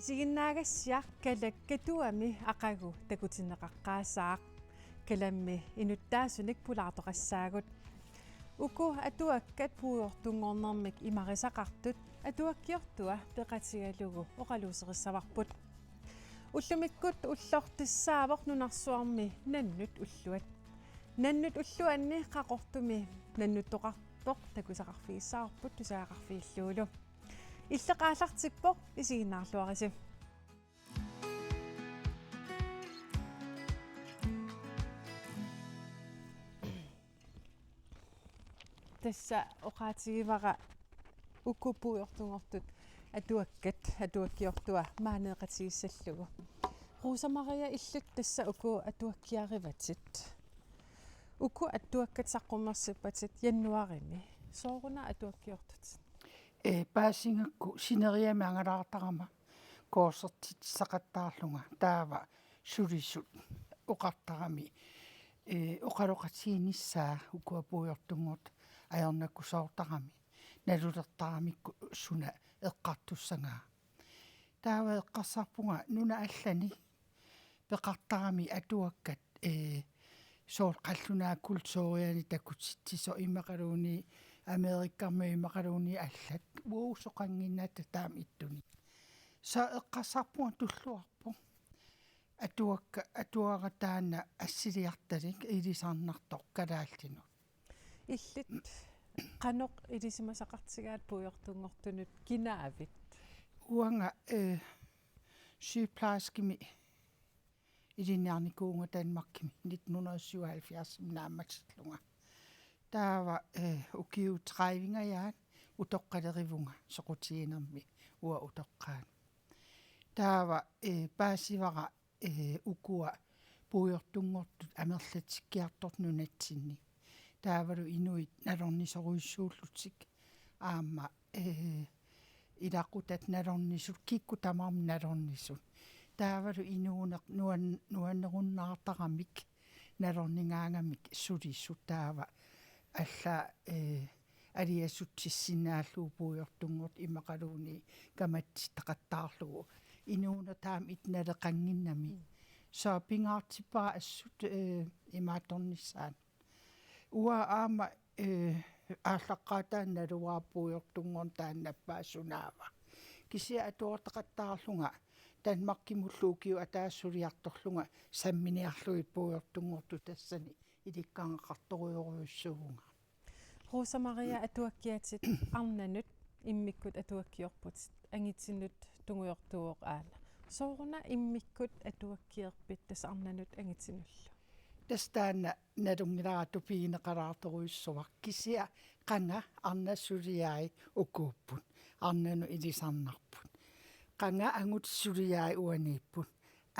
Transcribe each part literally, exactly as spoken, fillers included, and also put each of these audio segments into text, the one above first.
Isiginnaagassiaq Kalak Katuami aqagu takutinneqaqqaassaaq. Kalammi inuttaasunik pulaartoqassaagut. Uku atuakkat puigortunngornermik imarisaqartut atuakkiortua peqatigalugu oqaluuserissavarput. Ullumikkut ullortissaavoq nunarsuarmi nannut ulluat. Nannut ulluanni Qaqortumi nannuttoqartoq takusaqarfigissavarput tusagaqarfigillugulu. Illeq aallartippoq, isiginnaarluarisi. Tassa oqaatigivara uku puigortunngortut atuakkat atuakkiortua maaneeqatigissallugu. Rosa Maria, illit tassa uku atuakkiarivatit. Uku atuakkat saqqummersippatit januaarimi. Sooruna atuakkiortutit? Ee, paasigakku sineriammi angalaartarama korsertitsissaqattaarlunga, taava sulisut oqartarami, ee, oqaloqatiginissaa ukua puigortunngortut ajornakusoortarami, nalulertaramikku suna eqqartussagaa. Taava eqqarsarpunga nunat allanit peqartarami atuakkat, ee, soorlu qallunaat kulturiani takutitsisoq immaqaluunniit Amerikkarmiut immaqaluunniit allat, uagut soqannginnatta taama ittunik. Soorlu eqqarsarpunga tulluarpoq atuakka, atuagaq taanna assiliartalik ilisarnartoq kalaallinut. Illit qanoq ilisimasaqartigaat puigortunngortunut, kinaavit? Uanga, eh, sygeplejerskimik ilinniarnikuuvunga Danmarkimi nitten hundrede syvoghalvfjerdsimi naammassillunga. Taava, eh, ukiut tredivingajaat utoqqalerivunga soqutiginermi uanga utoqqaat. Taava, eh, paasivara, eh, ukua puigortunngortut amerlatikkiartortut nunatsinni. Taavalu inuit nalornisorujussuullutik aamma, eh, ilaqutat nalornisut, kikkut tamarmik nalornisut. Taavalu inuuneq nuan-, nuannerunnaartaramik nalornigaangamik sulisut, taava allaat, eh, aliasutsissinnaallugu puigortunngortut immaqaluunniit kamatsitaqattaarlugu. Inuuneq taama ittoq naleqannginnami. Mm. Soorlu pingaartippara assut, eh, imaattornissaanut. Uanga aamma, eh, aallaqqaataani naluara puigortunngorneq taanna nappaat sunaava. Kisianni atuartaqattaarlunga Danmarkimullu ukiut ataaseq suliartorlunga samminiarlugit puigortunngortut tassani ilikkagaqartorujorujussuuvunga. Rosa Maria, atuakkiatit arnanut immikkut atuakkiorputit, angitinut tungujortuuvoq aana. Sooruna immikkut atuakkiorpit tassa arnanut angitinullu? Tassa taanna nalunngilara tupigineqalaartorujussuaq, kisianni qanga arnat suliai ukuupput, arnanut ilisarnarput. Qanga angutit suliai uaniipput,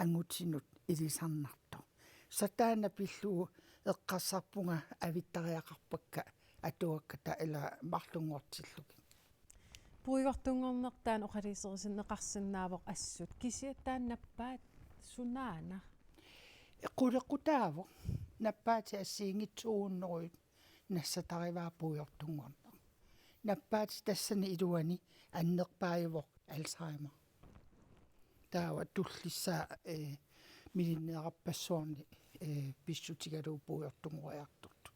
angutinut ilisarnartoq. Soorlu taanna pillugu eqqarsarpunga avittariaqarpakka atuakkata ila marlunngortillugit. Puigortunngorneq taanna oqaluuserisinneqarsinnaavoq assut. Kisianni taanna nappaat sunaana? Qulequtaavoq. Nappaatit assigiinngitsut to hundrede nassatarivaat puigortunngorneq. Nappaatit tassani iluani annerpaajuvoq Alzheimer. Taava tullissaa, eh, milinneerarpassuarnik, eh, pissutigalugu puigortunngoriartortut.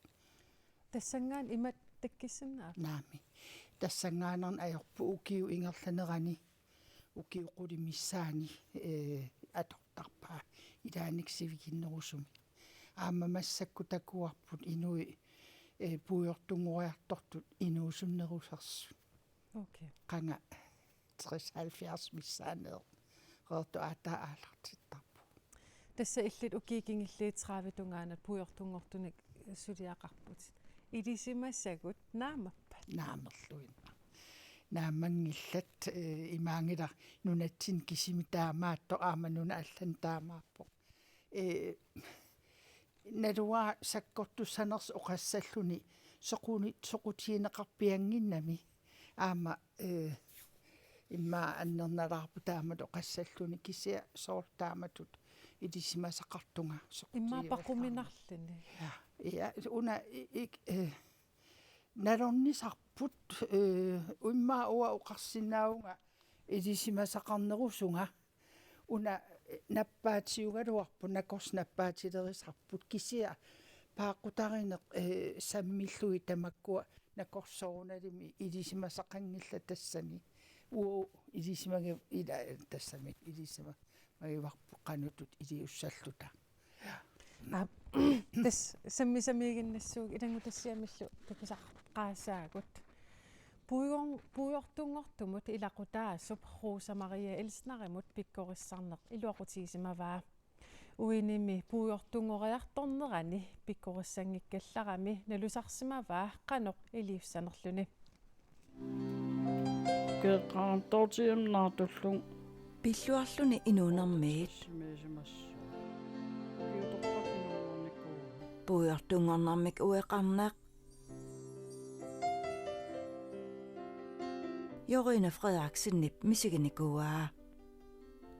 Tassanngaanniit imatut takkissinnaava? Naamik. Tassanngaannarnik ajorput ukiup ingerlanerani, ukiut qulit missaanni, eh, atortarpaat ilaanni sivikinnerusumik. Aamma massakkut takuarput inuit, eh, puigortunngoriartortut inuusunnerusersut. Okay. Qanga tres halvfjerds missaaneereertoq aatsaat aallartittarpugut. Tassa illit ukiut kingulliit tredive tungaanut puigortunngortunik suliaqarputit. Ilisimasagut naammappat? Naamerluinnaq. Naammanngillat, eh, imaanngilaq nunatsinni kisimi taamaattoq aamma nunat allanut taamaappoq. Eh, naluara sakkortussanersoq oqassalluni soquni-, soqutigineqarpiannginnami. Aamma, eh, immaqa annernalaarpoq taamatut oqassalluni, kisianni soorlu taamatut ilisimasaqartunga soqutigiuallaarnanga. Immaqa paquminarluni. Ja, ja, una i-, ik-, eh, nalornisarput, eh, immaqa uanga oqarsinnaavunga ilisimasaqarnerusunga, Una, eh, nappaatiugaluarput, nakorsat nappaatilerisarput, kisianni paaqutarineq, eh, sammillugit tamakkua nakorsoorunalimi ilisimasaqanngillat tassani. Uagut ilisimagi-, ila-, tassami ilisimagivarput qanoq iliussalluta. Aa, tassa sammisamiiginnassuugut ilanngutassiamillu takusaqqaassaagut. Puior-, puigortunngortumut ilaqutaasup Rosa Maria Elsnerimut pikkorissarneq iluaqutigisimavaa. Uinimi puigortunngoriartornerani pikkorissanngikkallarami nalusarsimavaa qanoq iliussanerluni. Keqqaantoortiam naatullugu. Pilluarluni inuunermiit. Puigortunngornermik ueqarneq. Jorina Frederiksenip misiginikuuaa.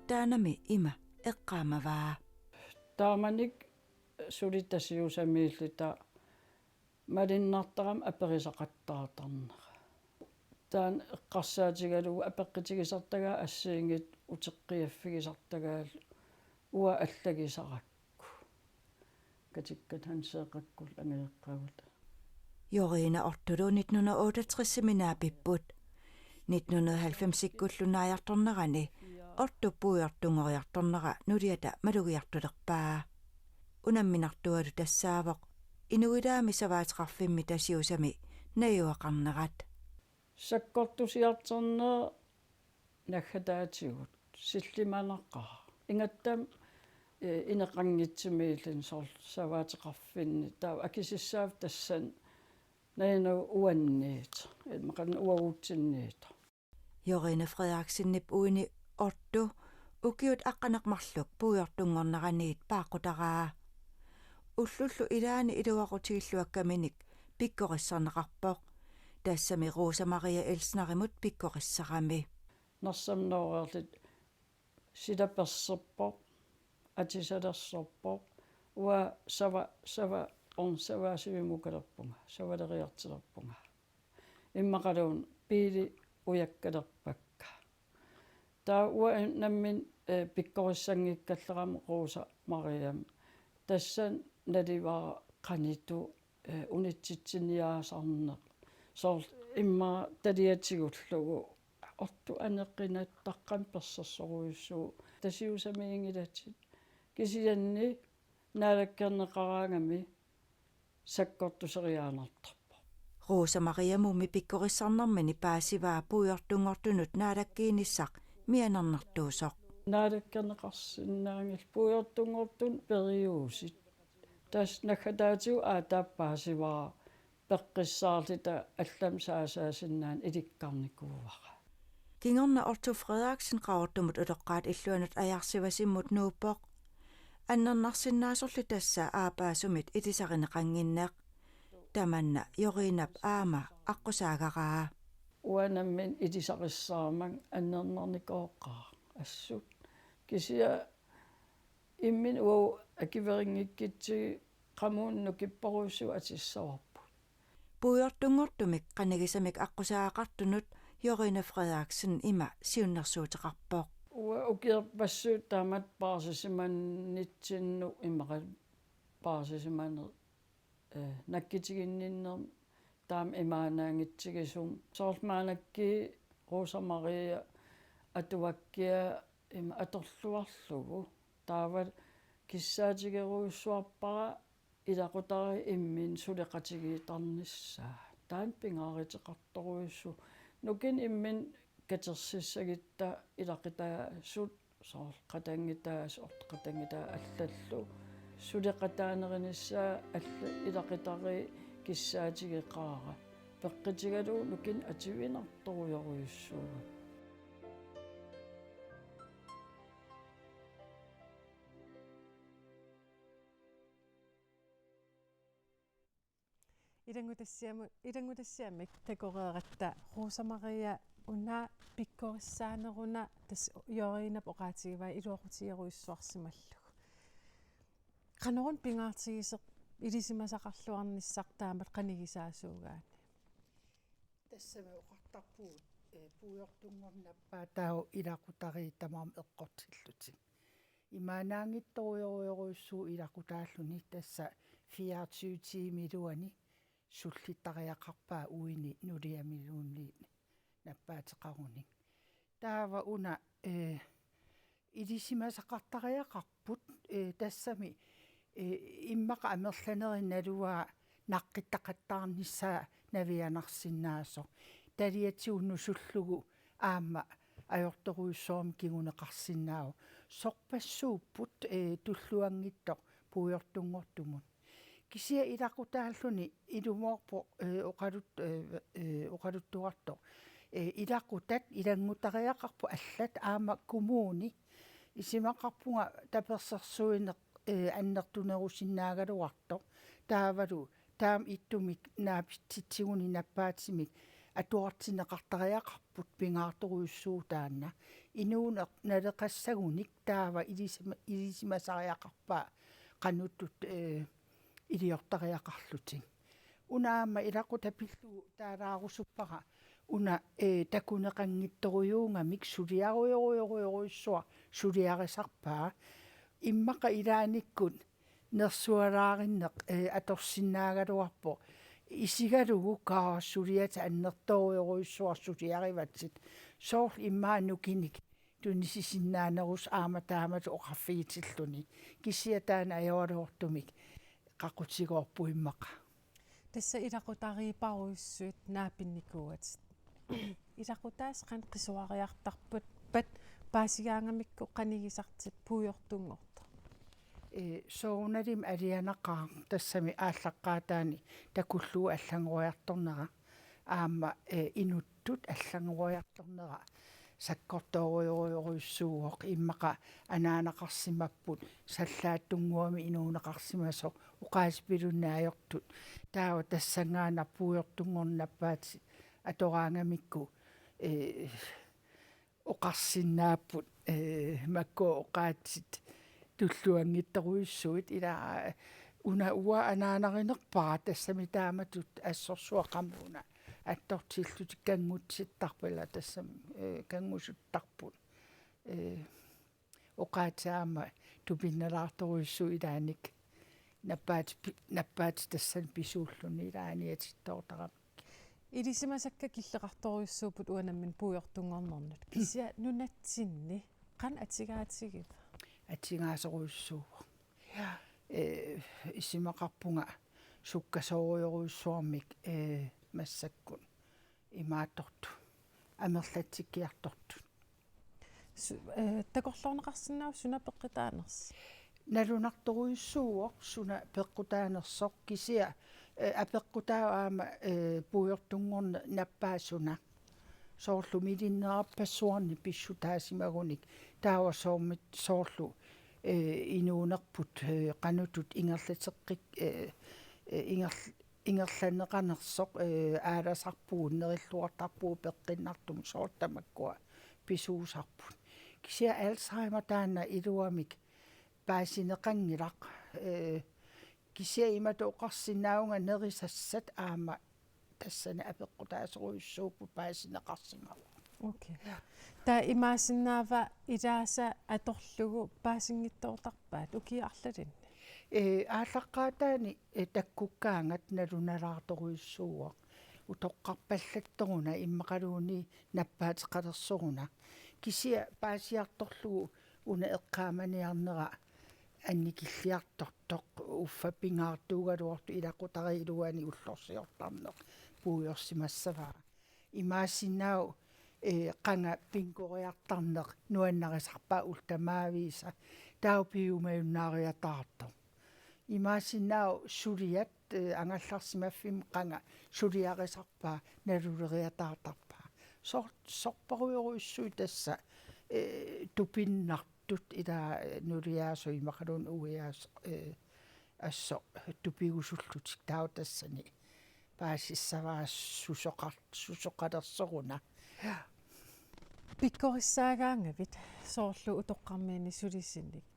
Taannami ima eqqaamavaa. Taamanikkut suli Tasiusamiilluta malunnartarami aperisaqattaartarnera. Taanna eqqarsaatigalugu apeqqutigisartagaa assigiinngitsut uteqqiaffigisartagaallu uanga allagisarakku. Katikkat Hanseeqqakkullu angajoqqaagut. Jorina Ortulu nitten hundrede otteogtresimi naapipput. Nitten hundrede halvfemsikkullu naajartornerani Ortup puigortunngoriartornera nuliata malugiartulerpaa. Unamminartualu tassaavoq inuilaami savaateqarfimmi Tasiusami najugaqarnerat. Sakkortusiartorneq naggataatigut sillimanaqaaq. Ingammik, eh, ineqanngitsumik illit soorlu savaateqarfinni. Taava akisussaaffik tassani najugaqarneq uanniit. Immaqa uagutsinnit. Jorina Frederiksenip uini Ortu ukiut aqqaneq marluk puigortunngorneraniit paaqutaraa. Ullullu ilaanni iluaqutigilluakkaminik pikkorissarneqarpoq. Tassami Rosa Maria Elsnerimut pikkorissarami. Nersamnoorerlit silaperserpoq, atisalersorpoq, uanga sava-, sava-, on savaasivimukalerpunga, savaleriartilerpunga. Immaqaluunniit biili ujakkalerpakka. Taava uanga nammineq, eh, pikkorissanngikkallarama Rosa Mariamik. Tassani nalivara qanoq, eh, unitsitsiniaasarneq. Soorlu immaqa taliatigullugu Ortu aneqinat taqqamik persersorujussuuvoq. Tasiusamiinngilatit. Kisianni naalakkerneqaraangami sakkortuseriaannartarpoq. Rosa Maria Mummi pikkorissarnermini paasivaa puigortunngortunut naalakkiinissaq mianernartuusoq. Naalakkerneqarsinnaanngillat puigortunngortunut periuseq. Tassa naggataatigut aataapput paasivara peqqissaarluta allamik saasaassinnaaneq ilikkarnikuuara. Kingorna Ortu Frederiksen Qaqortumut utoqqaat illuanut Ajarsivassimmut nuuppoq. Annernarsinnaasorli tassa aappaasumit ilisarineqannginneq. Tamanna Jorinap aamma aqqusaagaraa. Uanga nammineq ilisarissaarmanga annernarnikooqaara assut. Kisianni imminut uagut akuerinngikkutsigit qamuuna nukipporujussuit atissavarput. Puigortunngortumik qanigisamik aqqusaagaqartunut Jorina Frederiksen ima siunnersuuteqarpoq. Uanga ukiorpassuit taamatut paarsisimanitsinnut immaqa paarsisimane-, eh, nakkutiginninnermik taama imaannaanngitsigisumik. Soorlu maannakkut Rosa Maria atuakkia ima atorluarlugu. Taava kissaatigerujussuarpara ilaqutariit imminnut suleqatigiittarnissaat. Taanna pingaaruteqartorujussuuvoq. Nukinnut imminnut katersissagutta ilaqutaasut soorlu qatanngutaasut, Ortup qatanngutaasut allallu. Suleqataanerinissaat allat ilaqutariit kissaatigeqaara. Peqqutigalugu nukinnut atuinnartorujorujussuuvoq. Ilanngutassiami-, ilanngutassiamik takoreeratta Rosa Maria una pikkorissaaneruna tassa Jorinap oqaatigivaa iluaqutigerujussuarsimallugu. Qanoruna pingaartigisoq ilisimasaqarluarnissaq taamatut qanigisaasuugaanni? Tassami oqartarpugut Ee, puigortunngornerpaat taava ilaqutariit tamarmik eqqortillutik. Imaannaanngitsorujorujussuuvoq ilaqutaalluni, tassa fireogtyve tiimit iluanni sullittariaqarpaat uini nuliamiluunniit nappaateqarunik. Taava una, ee, ilisimasaqartariaqarput, ee, tassami, ee, immaqa amerlanerit naluara naqqittaqattaarnissaa navianarsinnaasoq. Taliatigut nusullugu aamma ajortorujussuarmik kinguneqarsinnaavoq. Sorpassuupput, ee, tulluanngitsoq puigortunngortumut. Kisianni ilaqutaalluni ilumoorpoq, ee, oqalut-, ee, ee, oqaluttuartoq. Ee, ilaqutat ilannguttariaqarput allat aamma kommuni. Isumaqarpunga tapersersuineq, ee, annertunerusinnaagaluartoq. Taavalu taama ittumik naapitsitsiguni nappaatimik atuartinneqartariaqarput, pingaartorujussuuvoq taanna. Inuuneq naleqassagunik taava ilisima-, ilisimasariaqarpaa qanortut, ee, iliortariaqarlutik. Una aamma ilaqutat pillugu taalaarusuppara una, ee, takuneqanngitsorujuugamik suliarujorujorujussuaq suliarisarpaa. Immaqa ilaannikkut nersualaarinneq, ee, atorsinnaagaluarpoq. Isigalugu kaarsuliat annertoorujorujussuaq suliarivatsit. Soorlu immaqa nukinnik tunisisinnaanerusut aamma taamatut oqarfigitilluni. Kisianni taanna ajoraluartumik qaqutigoorpoq immaqa. Tassa ilaqutariiparujussuit naapinnikuuatit. Ilaqutaasa qanoq qisuariartarpat, pat paasigaangamikku qanigisartit puigortunngortoq? Ee, soorunalimi alianaqaaq tassami aallaqqaataani takullugu allanngoriartornera. Aamma, ee, inuttut allanngoriartornera sakkortoorujorujorujussuuvoq, immaqa anaanaqarsimapput sallaattunnguamik inuuneqarsimasoq oqaaseq pilunnik ajortut. Taava tassanngaannaq puigortunngorneq nappaatit atoraangamikku, ee, oqarsinnaapput, ee, makku oqaatsit tulluanngitsorujussuit, ila, una uanga anaanarinerpara tassami taamatut assorsuaq qamuuna attortillutik kanngutsittarput, ila tassami, ee, kanngusuttarput. Ee, oqaatsit aamma tupinnalaartorujussuit ilaanni nappaatit pi-, nappaatit tassani pisuulluni ilaanni atittoortaramik. Ilisimasakka killeqartorujussuupput uanga nammineq puigortunngornernut. Kisianni nunatsinni qanoq atigaatigiva? Atigaasorujussuuvoq. Ja. Ee, isumaqarpunga sukkasoorujorujussuarmik, ee, massakkut imaattortut amerlatsikkiartortut. Su-, ee, takorloorneqarsinnaava suna peqqutaanersoq? Nalunartorujussuuvoq suna peqqutaanersoq, kisianni, ee, apeqqutaavoq aamma, ee, puigortunngorneq nappaasoq suna. Soorlu milinnerarpassuarnik pissutaasimagunik, taava soormit-, soorlu, ee, inuunerput, ee, qanoq ittut ingerlateqqik-, ee, ee, ingerl-, ingerlanneqanersoq, ee, aalasarpugut, nerilluartarpugut peqqinnartumik, soorlu tamakkua pisuusarput. Kisianni Alzheimer taanna iluamik paasineqanngilaq, ee, kisianni imatut oqarsinnaavunga nerisassat aamma tassani apeqqutaasorujussuupput paasineqarsimavoq. Okay. Taava imaassinnaava ilaasa atorlugu paasinngitsoortarpaat ukiut arlalinni? Ee, aallaqqaataani, ee, takkukkaangat nalunalaartorujussuuvoq. Utoqqarpallattoruna immaqaluunniit nappaateqalersoruna. Kisianni paasiartorlugu una eqqaamaniarnera annikilliartortoq, uffa pingaartuugaluartoq ilaqutariit iluanni ullorsiortarneq puigorsimassavaa. Imaassinnaavoq, ee, qanga bingoriartarneq nuannarisarpaat ullut tamaviisa. Taava piumajunnaariataartoq. Imaassinnaavoq suliat, ee, angerlarsimaffimmi qanga suliarisarpaat naluleriataartarpaat. Sor-, sorparujorujussuit tassa, ee, tupinnartut, ila, ee, nuliaasoq immaqaluunniit uiaasoq, ee, assut tupigusullutik, taava tassani paasissavaa susoqar-, susoqalersoruna. Pikkorissaagaangavit soorlu utoqqarmiinik sulisinik?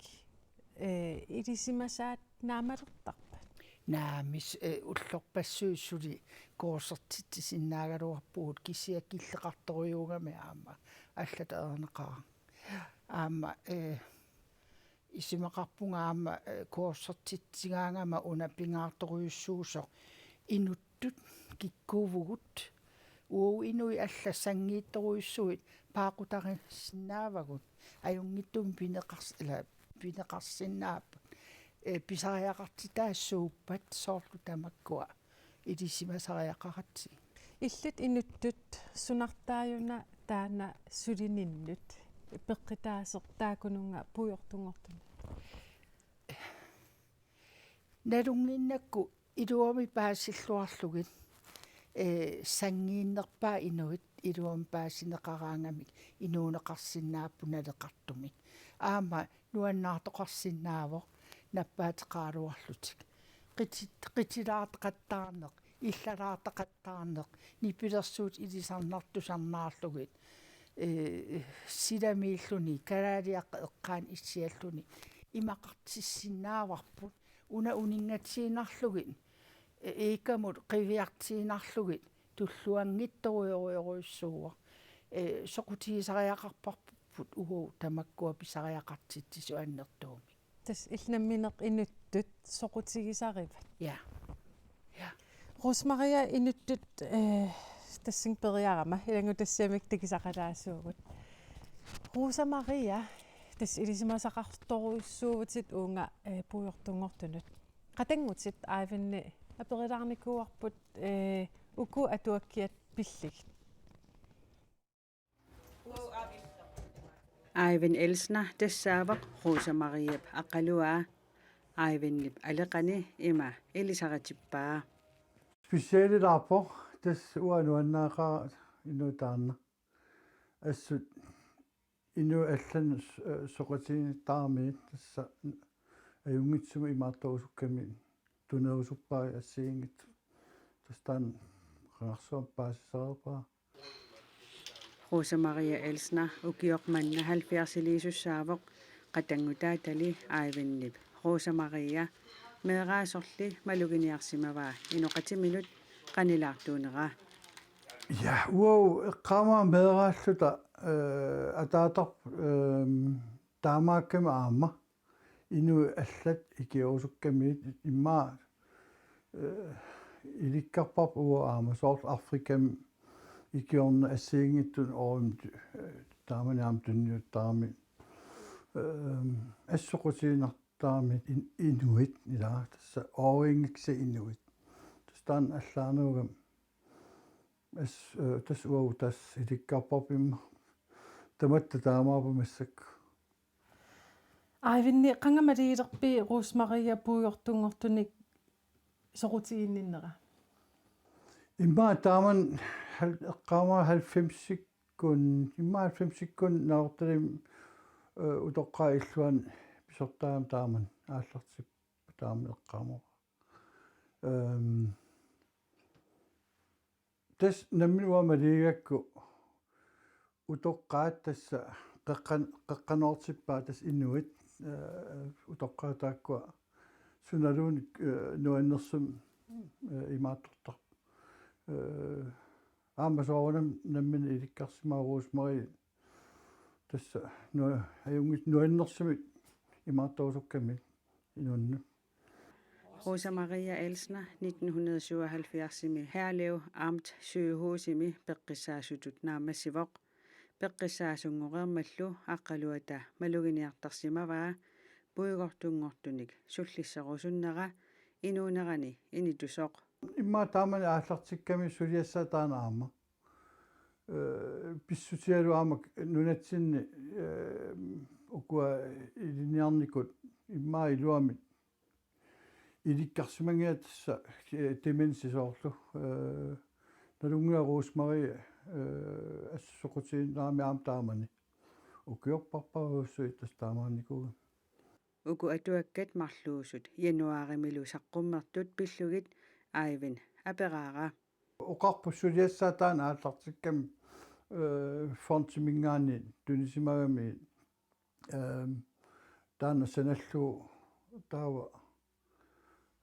Ee, ilisimasaat naammalertarpat? Naamik, eh, ullorpassuit suli kursertitsisinnaagaluarpugut, kisianni killeqartorujuugami aamma allatut erinaqarami. Aamma, eh, isumaqarpunga aamma, eh, kursertitsigaangama una pingaartorujussuusoq inuttut kikkuuvugut. Uagut inuit allat sanngiittorujussuit paaqutarisinnaavagut. Ajunngitsumik pineqars-, ila, pineqarsinnaapput. Eh, pisariaqartitaassuuppat soorlu tamakkua ilisimasariaqaratsigit. Illit inuttut sunartaajuna taanna sulininnut peqqutaasoq taakkununnga puigortunngortunut? Nalunnginnakku iluamik paasilluarlugit, eh, sanngiinnerpaat inuit iluamik paasineqaraangamik inuuneqarsinnaapput naleqartumik. Aamma nuannaartoqarsinnaavoq nappaateqaraluarlutik. Qiti-, qitilaartaqattaarneq, illalaartaqattaarneq, nipilersuut ilisarnartusarnaarlugit, eh, silamiilluni, kalaaliaqqat eqqaanni issialluni, imaqartissinnaavarput, una uninngatiinnarlugit, eh, iikkamut qiviartiinnarlugit, tulluanngitsorujorujussuuvoq. Eh, soqutigisariaqarparput uagut tamakkua pisariaqartitsisut annertuumik. Tassa illit nammineq inuttut soqutigisarivat? Ja. Ja. Rose Maria, inuttut, eh, tassani periarama, ilanngutassiamik takusaqalaassuugut. Rose Maria, tassa ilisimasaqartorujussuuvutit uunga, eh, puigortunngortunut. Qatanngutit Aivini aperilaarnikuuarput, eh, uku atuakkiat pillugit. Aivin Elsner tassaavoq Rose Mariap aqqaluaa. Aivinip aleqani ima ilisaritippaa. Specialilaarpoq, tassa uanga nuannaaqaaq inuit taanna. Assut inuit allanut s-, eh, soqutiginnittaramigit, tassa ajunngitsumik imaattorusukkamik tunerusuppaa assigiinngitsut. Tassa taanna qangarsuarmik paasisareerpara. Rose Maria Elsner ukioq manna halvfjerdsiliisussaavoq, qatanngutaatali Aivinip Rose Maria meeraasorli maluginiarsimavaa inoqatiminut qanilaartuunera. Ja, uagut eqqaamavara meeraalluta, eh, ataatarput, ehm, taamaakkami aamma inuit allat ikiorusukkamigit immaqa, eh, ilikkarparput uagut aamma soorlu Afrikami ikiorneq assigiinngitsunik oorimut, eh, taamani aamma tunniuttaramik. Ehm, assut soqutiginartaramik in-, inuit ilaa tassa oorinngikse inuit. Tassa taanna allaanerugami. As-, eh, tassa uagut tassa ilikkarparput immaqa. Tamatta taamaappoq massakkut. Aivini, qanga maligilerpit Rose Maria puigortunngortunik soqutiginninnera? Immaqa taamani hal-, eqqaamavara halvfemsikkut, immaqa halvfemsikkut Nanortalimmi, eh, utoqqaat illuanni pisortaagami taamani aallartipparput taamani eqqaamavara. Ehm, Tassa nammineq uanga maligigakku utoqqaat tassa qeqqan-, qeqqanoortippaat tassa inuit, eh, utoqqaat taakkua sunaluunniit, eh, nuannersumik, eh, imaattortarput. Eh, aamma soorunami nammineq ilikkarsimavoq Rose Marie tassa nu-, ajunngit nuannersumik imaattorusukkamik inunnut. Rosa Maria Elsner nitten hundrede syvoghalvfjerdsimi Herlev Amtssygehusimi peqqissaasutut naammassivoq. Peqqissaasunngoreermallu aqqaluata maluginiartarsimavaa puigortunngortunik sullisserusunnera inuunerani initusoq. Immaqa taamani aallartikkami suliassaat taanna aamma. Eh, pissutigalugu aamma nunatsinni, eh, ukua ilinniarnikut immaqa iluamik ilikkarsimanngilaq tassa, eh, demensi soorlu, eh, nalunngilara Rose Marie, eh, assut soqutiginnarami aamma taamani. Ukiorparparujussuit tassa taamaannikuugamik. Uku atuakkat marluusut januaarimilu saqqummertut pillugit Aivin aperaara. Oqarpoq suliassaat taanna aallartikkami, eh, fondiminngaanniit tunisimagami, ehm, taanna sanallugu taava,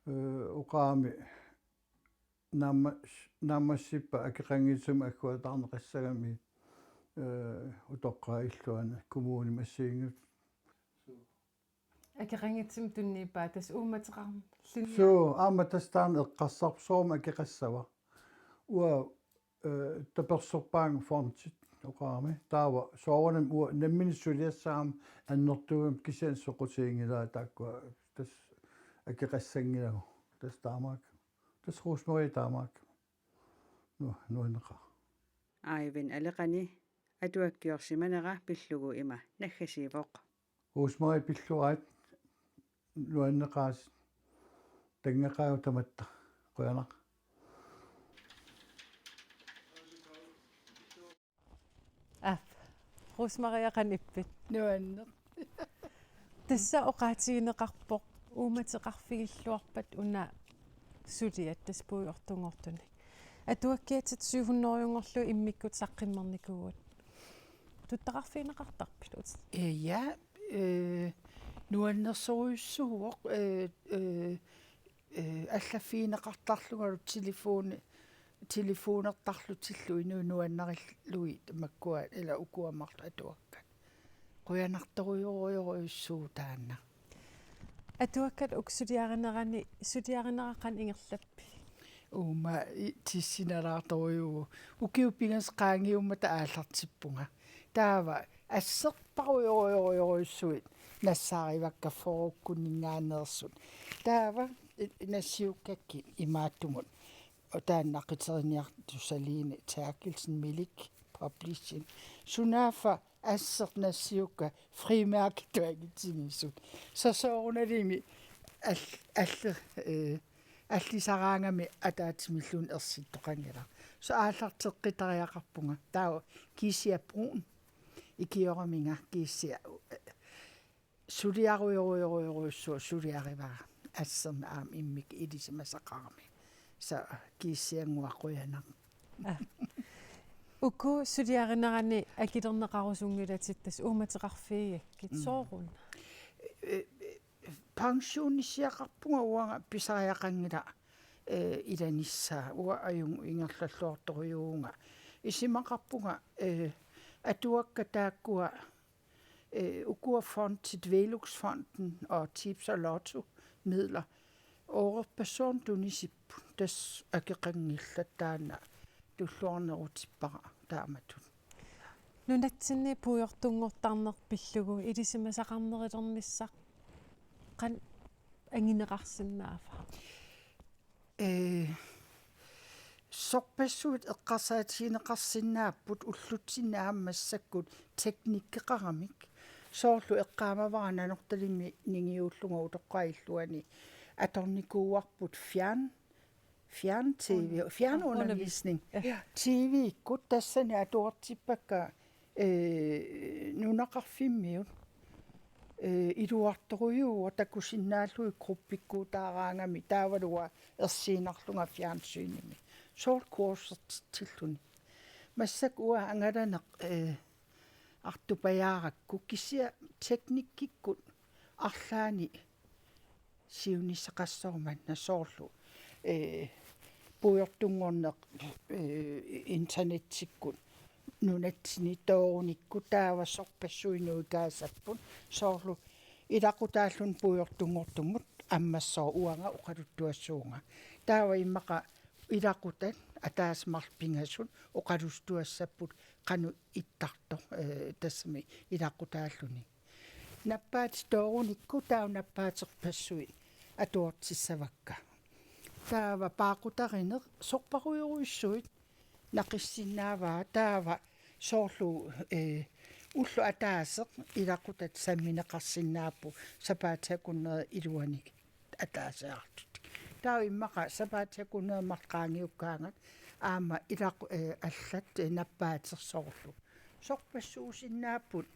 Eh, oqarami naamma-, naammassippat akeqanngitsumik agguataarneqassagami, eh, utoqqaat illuanni kommunimi assigiinngitsut. Akeqanngitsumik tunniuppaa tassa uummateqarluni. Suu, aamma tassa taanna eqqarsarpoq soormi akeqassava. Uanga, eh, taperserpaanga fondit oqarami. Taava soorunami uanga nammineq suliassagama annertuumik kisianni soqutiginngilara taakkua tassa akeqassanngilagut. Tassa taamaakkami. Tassa Rosemarie taamaakkami. Nu-, nuanneqaaq. Aiven Aleqani atuakkiorsimanera pillugu ima naggasiivoq. Rosemarie pilluarit nuanneqaasi, tanngeqaagut tamatta. Qujanaq. Aap, Rosemarie qanoq ippit? Nuanneq. Tassa oqaatigineqarpoq uummateqarfigilluarpat una suliat tassa puigortunngortunik. Atuakkiatit syv hundrede-nngorlugit immikkut saqqimmernikuuvugut. Tuttaqarfigineqartarpit? Eh, ja, eh, nuannersorujussuuvoq, eh, eh, eh, allaffigineqartarlungalu telefoni, telefonertarlutillu inuit nuannarillugit makkua ila ukua marluk atuakkat. Qujanartorujorujorujussuuvoq taanna. Atuakkat uku suliarinerani, suliarinera qanoq ingerlappigit? Uuma i-, tissinalaartorujuuvoq. Ukiut pingasut qaangiummata aallartippunga. Taava asserparujorujorujorujussuit nassaarivakka fyrrekkunninngaanneersut. Taava i-, nassiukkakkit imaattumut. Taanna qiteriniartussaliini Terkelsen Milik Publishing. Sunaaffa asseq nassiukka frimærkit tuangitsigisut. Soorunalimi al-, alle-, eh, allisaraangami ataatsimilluunniit ersittoqanngilaq. Soorlu aallarteqqitariaqarpunga. Taava Kiisia Bruun. Ikioraminga Kiisia, eh, suliarujorujorujorujussuaq suliarivara. Assermi aamma immikkut ilisimasaqarami. Soorlu Kiisiannguaq qujanaq. Uku suliarinerani akilerneqarusunngilatit tassa uummateqarfigigakkit. Mm. Sooruna? Eh, eh, pensionissiaqarpunga uanga pisariaqanngilaq, eh, ilanissaa. Uanga ajunngilaq ingerlalluartorujuuvunga. Isumaqarpunga, eh, atuakkat taakkua, eh, ukua fondit, Velux-fonden og Tips og Lotto midler. Oorerpassuarnik tunisipput, tassa akeqanngillat taanna tulluarnerutippara taamatut. Nunatsinni puigortunngortarneq pillugu ilisimasaqarnerulernissaq qanoq angineqarsinnaava? Eh, sorpassuit eqqarsaatigineqarsinnaapput ullutsinni aamma massakkut teknikkeqaramik. Soorlu eqqaamavara Nanortalimmi ningiullunga utoqqaat illuanni atornikuuarput fjern, fjern-tv, fjernundervisning. Ja. T V-kkut tassani atuartippakka, eh, nunaqarfimmiut, eh, iluartorujuuvoq takusinnaallugit gruppikkuutaaraangami taavalu uanga ersiinnarlunga fjernsynimi. Soorlu kursertitsilluni. Massakkut uanga angalaneq, eh, artupajaarakku kisianni teknikkikkut arlaanni siunissaqassaaq manna soorlu, eh, puigortunngorneq, eh, internetikkut nunatsinni toorunikkut taava sorpassuit nuikaasapput soorlu ilaqutaalluni puigortunngortumut ammassooq uanga oqaluttuassuunga. Taava immaqa ilaqutat ataaseq marluk pingasut oqaluttuassapput qanoq ittartoq, eh, tassami ilaqutaalluni. Nappaatit toorunikkut taava nappaaterpassuit atuartissavakka. Taava paaqutarineq sorparujorujussuit naqissinnaavaa taava soorlu, eh, ulloq ataaseq ilaqutat sammineqarsinnaapput sapaatip akunneri iluani ataasiartut. Taava immaqa sapaatip akunneri marluk qaangiukkaangat aamma ilaqu-, eh, allat, eh, nappaatit soorlu. Sorpassuusinnaapput,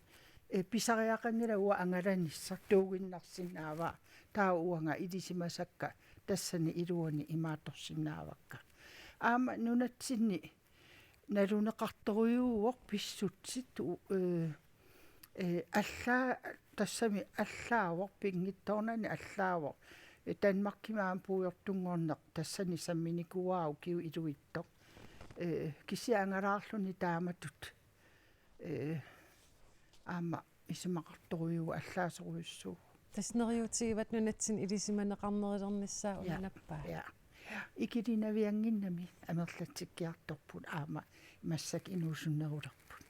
eh, pisariaqanngilaq uanga angalanissaq tuuginnarsinnaavaa. Taava uanga ilisimasakka tassani iluani imaattorsinnaavakka. Aamma nunatsinni naluneqartorujuuvoq pissutsit u-, eh, eh, allaa-, tassami allaavoq, pinngitsoornani allaavoq. Danmarkimi aamma puigortunngorneq tassani samminikuuara ukiut iluitsoq. Ee, kisianni angalaarluni taamatut, ee, aamma isumaqartorujuuvoq, allaasorujussuuvoq. Tassa neriuutigivat nunatsinni ilisimaneqarnerulernissaa. Ja, una nappaa. Ja. Ikilinaviannginnami amerlatsikkiartorput aamma massakkut inuusunnerulerput.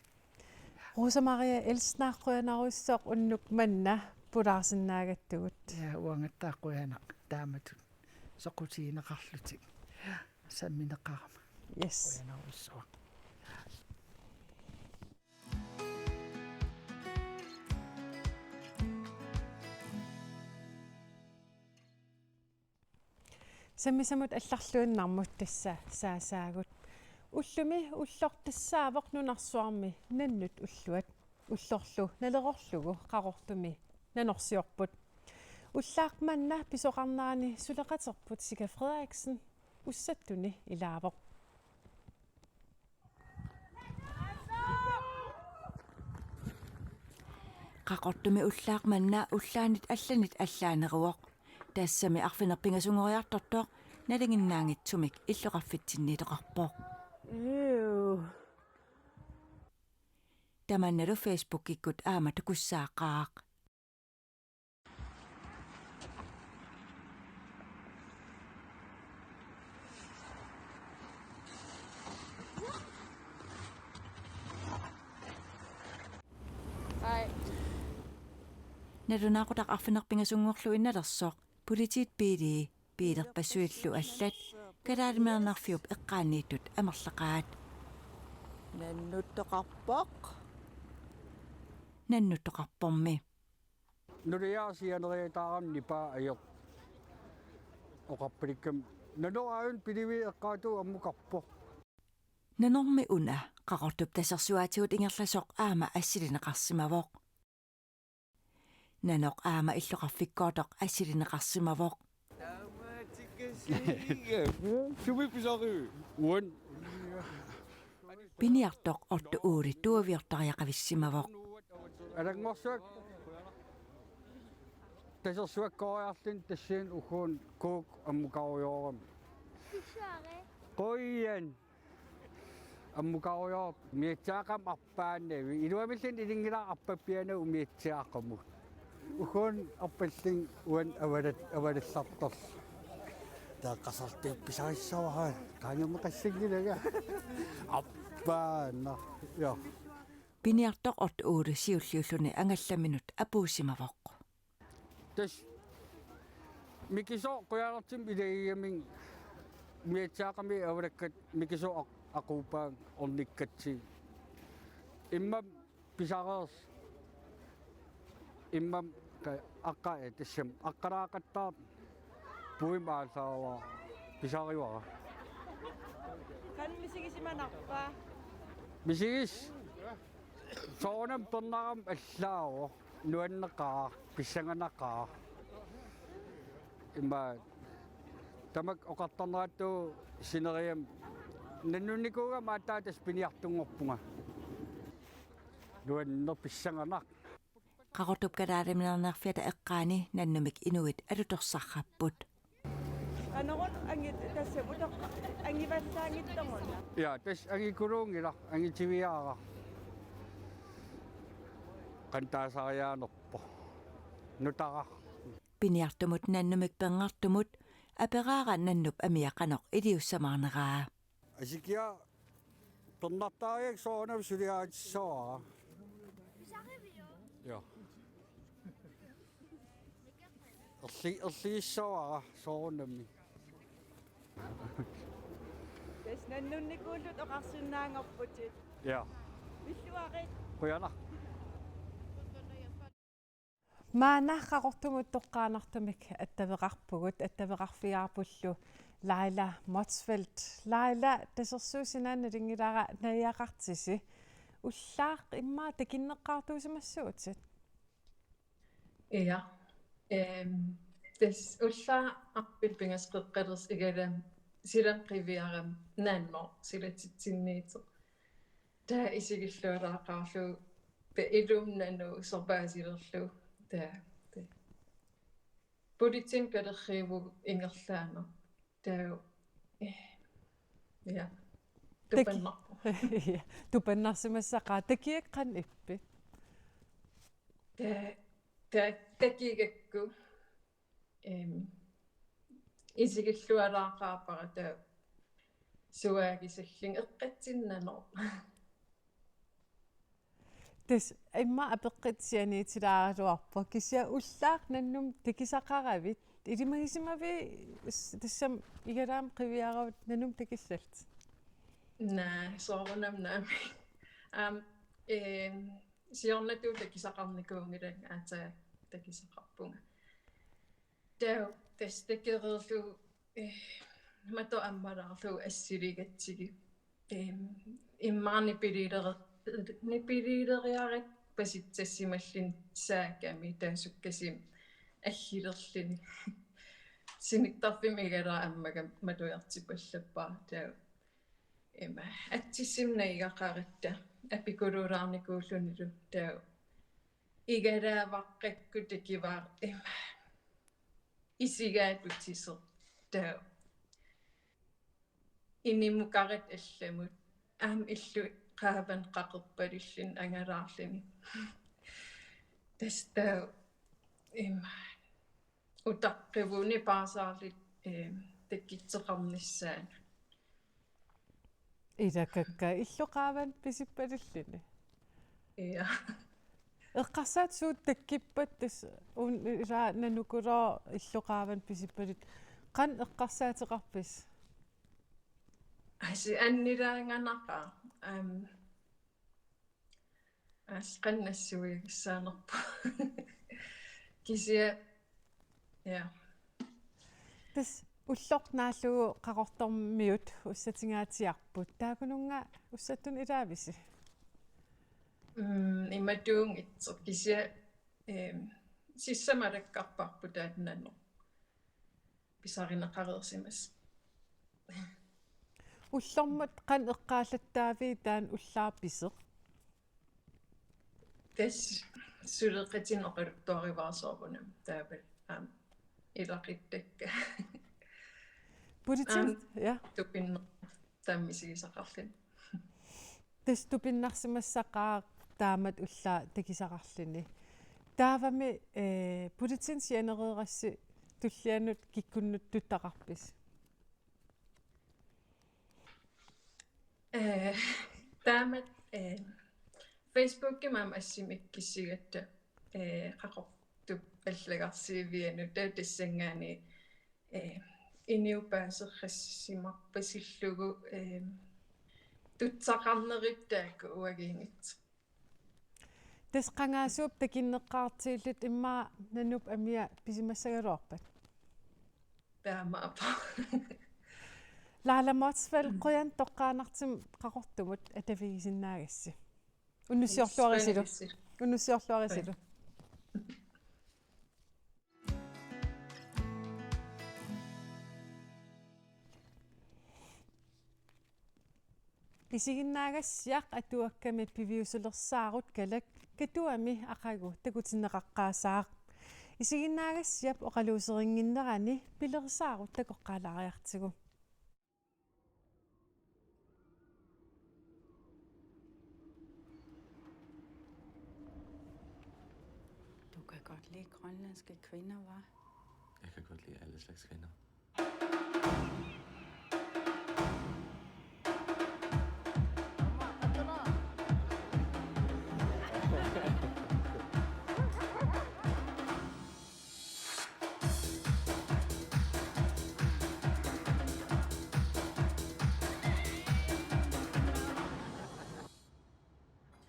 Rosa Maria Elsner, qujanarujussuaq unnuk manna pulaarsinnaagattugut. Ja, uangattaaq qujanaq taamatut soqutigineqarlutit sammineqarama. Yes. Qujanarujussuaq. Sammisamut allarluinnarmut tassa saasaagut. Ullumi ulloq tassaavoq nunarsuarmi nannut ulluat. Ullorlu nalerorlugu Qaqortumi nanorsiorput. Ullaaq manna pisoqarnerani suleqaterput Sika Frederiksen ussattuni ilaavoq. Qaqortumi ullaaq manna ullaanit allanit allaaneruvoq. Tassami arfineq-pingasunngoriartortoq nalinginnaanngitsumik illoqarfitsinniittoqarpoq. Ew. Tamannalu Facebookikkut aamma takussaaqaaq. Hej. Nalunaaqutaq arfineq-pingasunngorluinnalersoq politiit biilii biilerpassuillu allat kalaaliminernerfiup eqqaaniittut amerlaqaat. Nannuttoqarpoq. Nannuttoqarpormi. Nuliaasianeriataarami nipaa ajoq oqarpalikkami. Nanormi aajuna pilivik eqqaatuvoq ammukarpoq. Nanormi una Qaqortup tasersuaatigut ingerlasoq aamma assilineqarsimavoq. Nanoq aamma illoqarfikkoortoq assilineqarsimavoq. Sumi pisarivi? Uani. Piniartoq Otto Ole tuaviortariaqavissimavoq. Alanngorsuaq tasersuakkooriarluni tassani uguuna Kuuk ammukarujoorami. Qujan. Ammukarujoor umiatsiaqqamik arpaannavik. Iluamilluunniit ilinngilara arpappianavik umiatsiaqqamut. Uguuna arpallunga uani avalat-, avalallartorlunga. Taava qasartuut pisarissavara. Qaangerneqassanngilanga. Arpaannaq. Ja. Piniartoq Otto Ole siulliulluni angallaminut apuussimavoq. Tassa Mikisoq qujanartumik ilagigamik umiatsiaqqami avalakkat Mikisoq aq-, aquuppaanga ornikkatsigu. Immami pisareersoq. Immami qa-, aqqa-, ee, tassami aqqalaaqattaartoq puimik aallaavara pisarivara. Qanoq misigisimanarpa? Misigis- Soorunami pernarama allaavoq, nuanneqaaq, pissanganaqaaq. Ima tamakku oqartarneratut sineriammi nannunnikuugama aatsaat tassa piniartunngorpunga. Nuanneq pissanganaq. Qaqortup kalaaliminernerfiata eqqaani nannumik inuit alutorsarrapput. Qanoruna angit-, tassa utoqqa-, angivallaanngitsoruna. Ja, tassa angikuluunngilaq, angitiviaraq. Qanoq taasariaanerpoq. Nutaaq. Piniartumut nannumik pernartumut aperaara nannup amia qanoq iliussamaarneraa. Asikiaq pernartariaqartoq soorunami suliaritissavara. Ja. Erli-, erligissavara soorunami. Tassa nannunnikuullutit oqarsinnaanngorputit. Ja. Pilluarit. Qujanaq. Maanna Qaqortumut toqqaannartumik attaveqarpugut, attaveqarfigaarpullu Laila Motzfeldt. Laila, tasersuussinnut nalunngilara najugaqartisi. Ullaaq immaqa takunneqqaartuusimassuutit? Ja. Ehm, tassa ullaaq arfineq-pingasut qeqqalersoq igalami silap qiviarami naannoq silatitsinniittoq. Taava isigillualaaqaarlugu, taava ilumut nanoq sorpaasilerlugu. Taava, taava. Politiinit kalerriivugut ingerlaannaq. Taava, eh, ja. Tak-, tupannarpoq. Ja, tupannarsimassaqaaq. Takigakkit qanoq ippit? Ta-, ta-, takigakku, em, isigillualaaqaarpara taava suaagisallunga eqqatsinnanngorpoq. Tassa immaqa apeqqut sianiitilaaraluarpoq, kisianni ullaaq nannumik takisaqaravit, ilimagisimavit s-, tassami igalaamik qiviaraanni nannumik takissallutit? Naa, soorunami naamik. Aamma, ehm, siornatigut takisaqarnikuunngilanga, aatsaat takisaqarpunga. Taava tassa takereerlugu, eh, matoq ammalaarlugu assiligatsigit. Ehm, immaqa nipiliilere-, nipiliileriarakkit pasitsassimalluni saakami taava sukkasuumik aggilerluni. Sinittarfimmi igalaap ammagami matujartipallappaat taava. Ima, atsissumik najugaqaratta apikuluulaarnikuullunilu taava. Igalaavaqqakkut takivaat ima. Isigaatutisoq taava. Inimukaratta allamut. Aamma illup qaavanut qaqorpalulluni angalaarluni. Tassa taava ima. Utaqqivuni paasaarluta, eh, takitseqarnissaanut. Ilakakka illup qaavanut pisippalulluni. Ja. Eqqarsaatit suut takkuppat tassa un-, ila nanukulooq illup qaavanut pisippalutit. Qanoq eqqarsaateqarpisi? Asi annilaanganaqaaq. Aamma. Assut qanoq nassuiassaanerpoq. Kisianni, ja. Tassa ulloq naallugu Qaqortormiut ussatungaatsiarput. Taakkununnga ussattunik ilaavisi? Mm, imatuunngitsoq kisianni, ehm, sissama alakkarparput taanna nanoq pisarineqareersimasoq. Ullormut qanoq eqqaallattaavit taanna ullaaq pisoq? Tassa suleqatinik oqaluttuarivara soorunami taava aamma ilaquttakka. Politiinit, aamma, ja. Tupinneq taama misigisaqarluni. Tassa tupinnarsimassaqaaq taamatut ullaaq takisaqarluni. Taavami, eh, politiinit sianereerassi tullianut kikkunnut tuttaqarpisi? Eh, taamatut, eh, Facebookimi aamma assimi ikkussigatta, eh, Qaqortup allagarsivianut taava tassanngaanniit, eh, inuit paasersimarpasillugu, eh, tuttaqarneruttaaq uaguinngitsoq. Tassa qangaasuup takunneqqaartillutit immaqa nanup amia pisimassagaluarpat? Taamaappoq. Laila Motzfeldt, qujanaq toqqaannartumik Qaqortumut atavigisinnaagassi. Unnussiorluarisilu. Unnussiorluarisilu. Isiginnaagassiaq atuakkami piviusulersaarut Kalak Katuami aqagu takutinneqaqqaassaaq. Isiginnaagassiap oqaluuserinnginnerani pilersaarutit takoqqaalaariartigu. Du kan godt lide grønlandske kvinder, hva? Jeg kan godt lide alle slags kvinder.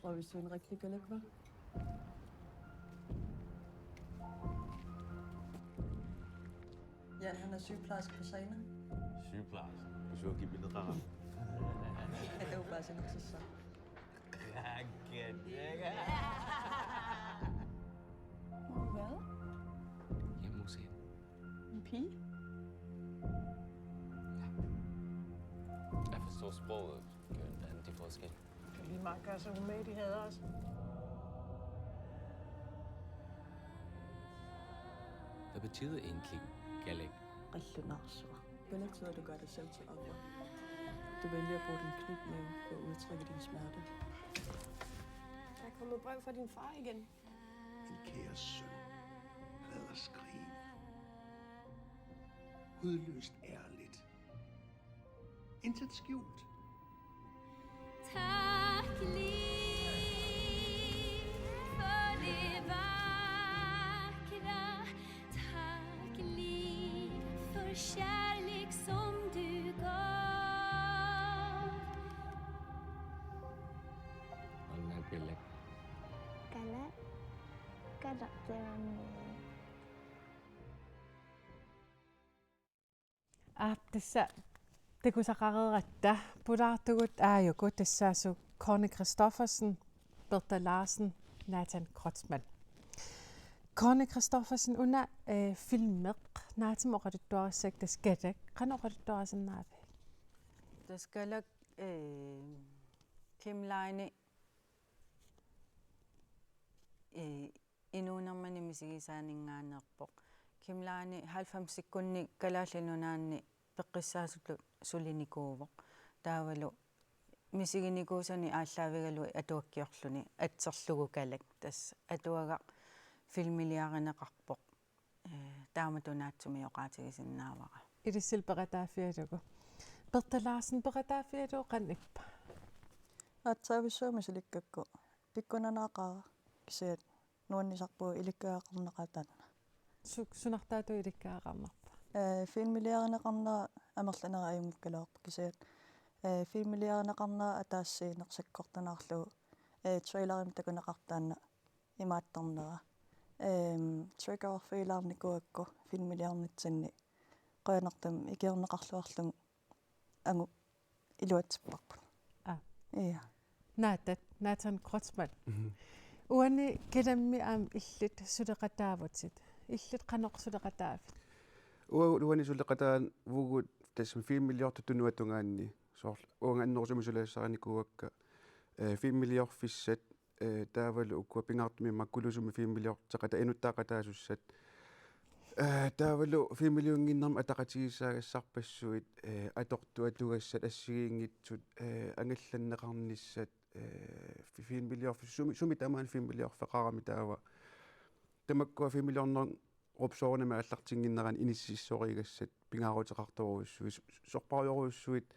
Tror, vi så en rigtig Kalak, hva'? Jan, han er sygeplejerske på Sana. Sygeplejerske? På Sygeplejerske. Det er jo bare sådan, så. Hvad? Hjemme hos hende. En pige? Ja. Jeg forstår sproget. Det er jo en vanvittig forskel. Det er lige meget, gør sig umage, de hader os. Der Betyder enkling Kalaallit? Qallunaarsuaq. På den tid, du gør dig selv til offer. Du vælger at bruge din knytnæve på at udtrykke din smerte. Der er kommet brev fra din far igen. Min kære søn, lad os skrive. Hudløst ærligt. Intet skjult. Tack liv för det vackra. Tack liv för kärlek som du gav. Anna Kalaallit. Kalaallit. Kalaallit. Aap, tassa takusaqareeratta pulaartugut aajuku tassaasoq Connie Christoffersen, Bertha Larsen, Nathan Kreutzmann. Connie Christoffersen, una eh, filmeq naatsumik oqaluttuarissakka, tassa Kalaallit, qanoq oqaluttuarisinnaavit? Tassa Kalaallit eh, Kim Leine eh, inuunermini misigisaaninngaanneerpoq. Kim Leine halvfemsikkunni Kalaallit Nunaanni peqqissaasutut sulinikuuvoq. Taavalu misiginikuusani aallaavigalugu atuakkiorluni atserlugu Kalaallit. Tassa atuagaq filmiliarineqarpoq. Eh, taamatut naatsumik oqaatigisinnaavara. Ilissi peqataaffigalugu. Bertha Larsen, peqataaffigalugu qanoq ippa? Aatsaavissuaq misilikkakku pikkunanaaqaaq, kisianni nuannisarpugut ilikkagaqarneqaaq taanna. Su-, sunartaatut ilikkagaqarnerpa? Eh, filmiliarineqarnera amerlanerit ajunngikkaluarpoq, kisianni eh, filmiliarineqarnera ataasiinnaq sakkortunaarlugu, eh, trailerimi takuneqartoq taanna imaattornera. Ehm, triggerfiilaarnikuugakku filmiliornitsinni qujanartumik ikiorneqarluarlugu angut iluatsipparput. Aa. Ja. Naattat, Nathan Kreutzmann. Mhm. Uani Kalammik aamma illit suleqataavutit. Illit qanoq suleqataavit? Ua-, uani suleqataavugut tassami filmiliortut tunuatungaanni. Soorlu uanga annerusumik suliassarinikuuakka, eh, filmiliorfissat, eh, taavalu ukua pingaartumik immaqa Kulusummi filmiliorteqata-, inuttaqataasussat. Eh, taavalu filmiliunnginnermi ataqatigiissaagassarpassuit, eh, atortut atugassat, assigiinngitsut, eh, angallanneqarnissat, eh, fi-, filmiliorfissat, sumi, sumi tamaani filmiliorfeqarami taava. Tamakkua filmiliornerup soorunami aallartinnginnerani inississorigassat pingaaruteqartorujussuit, su-, sorpassuarujussuit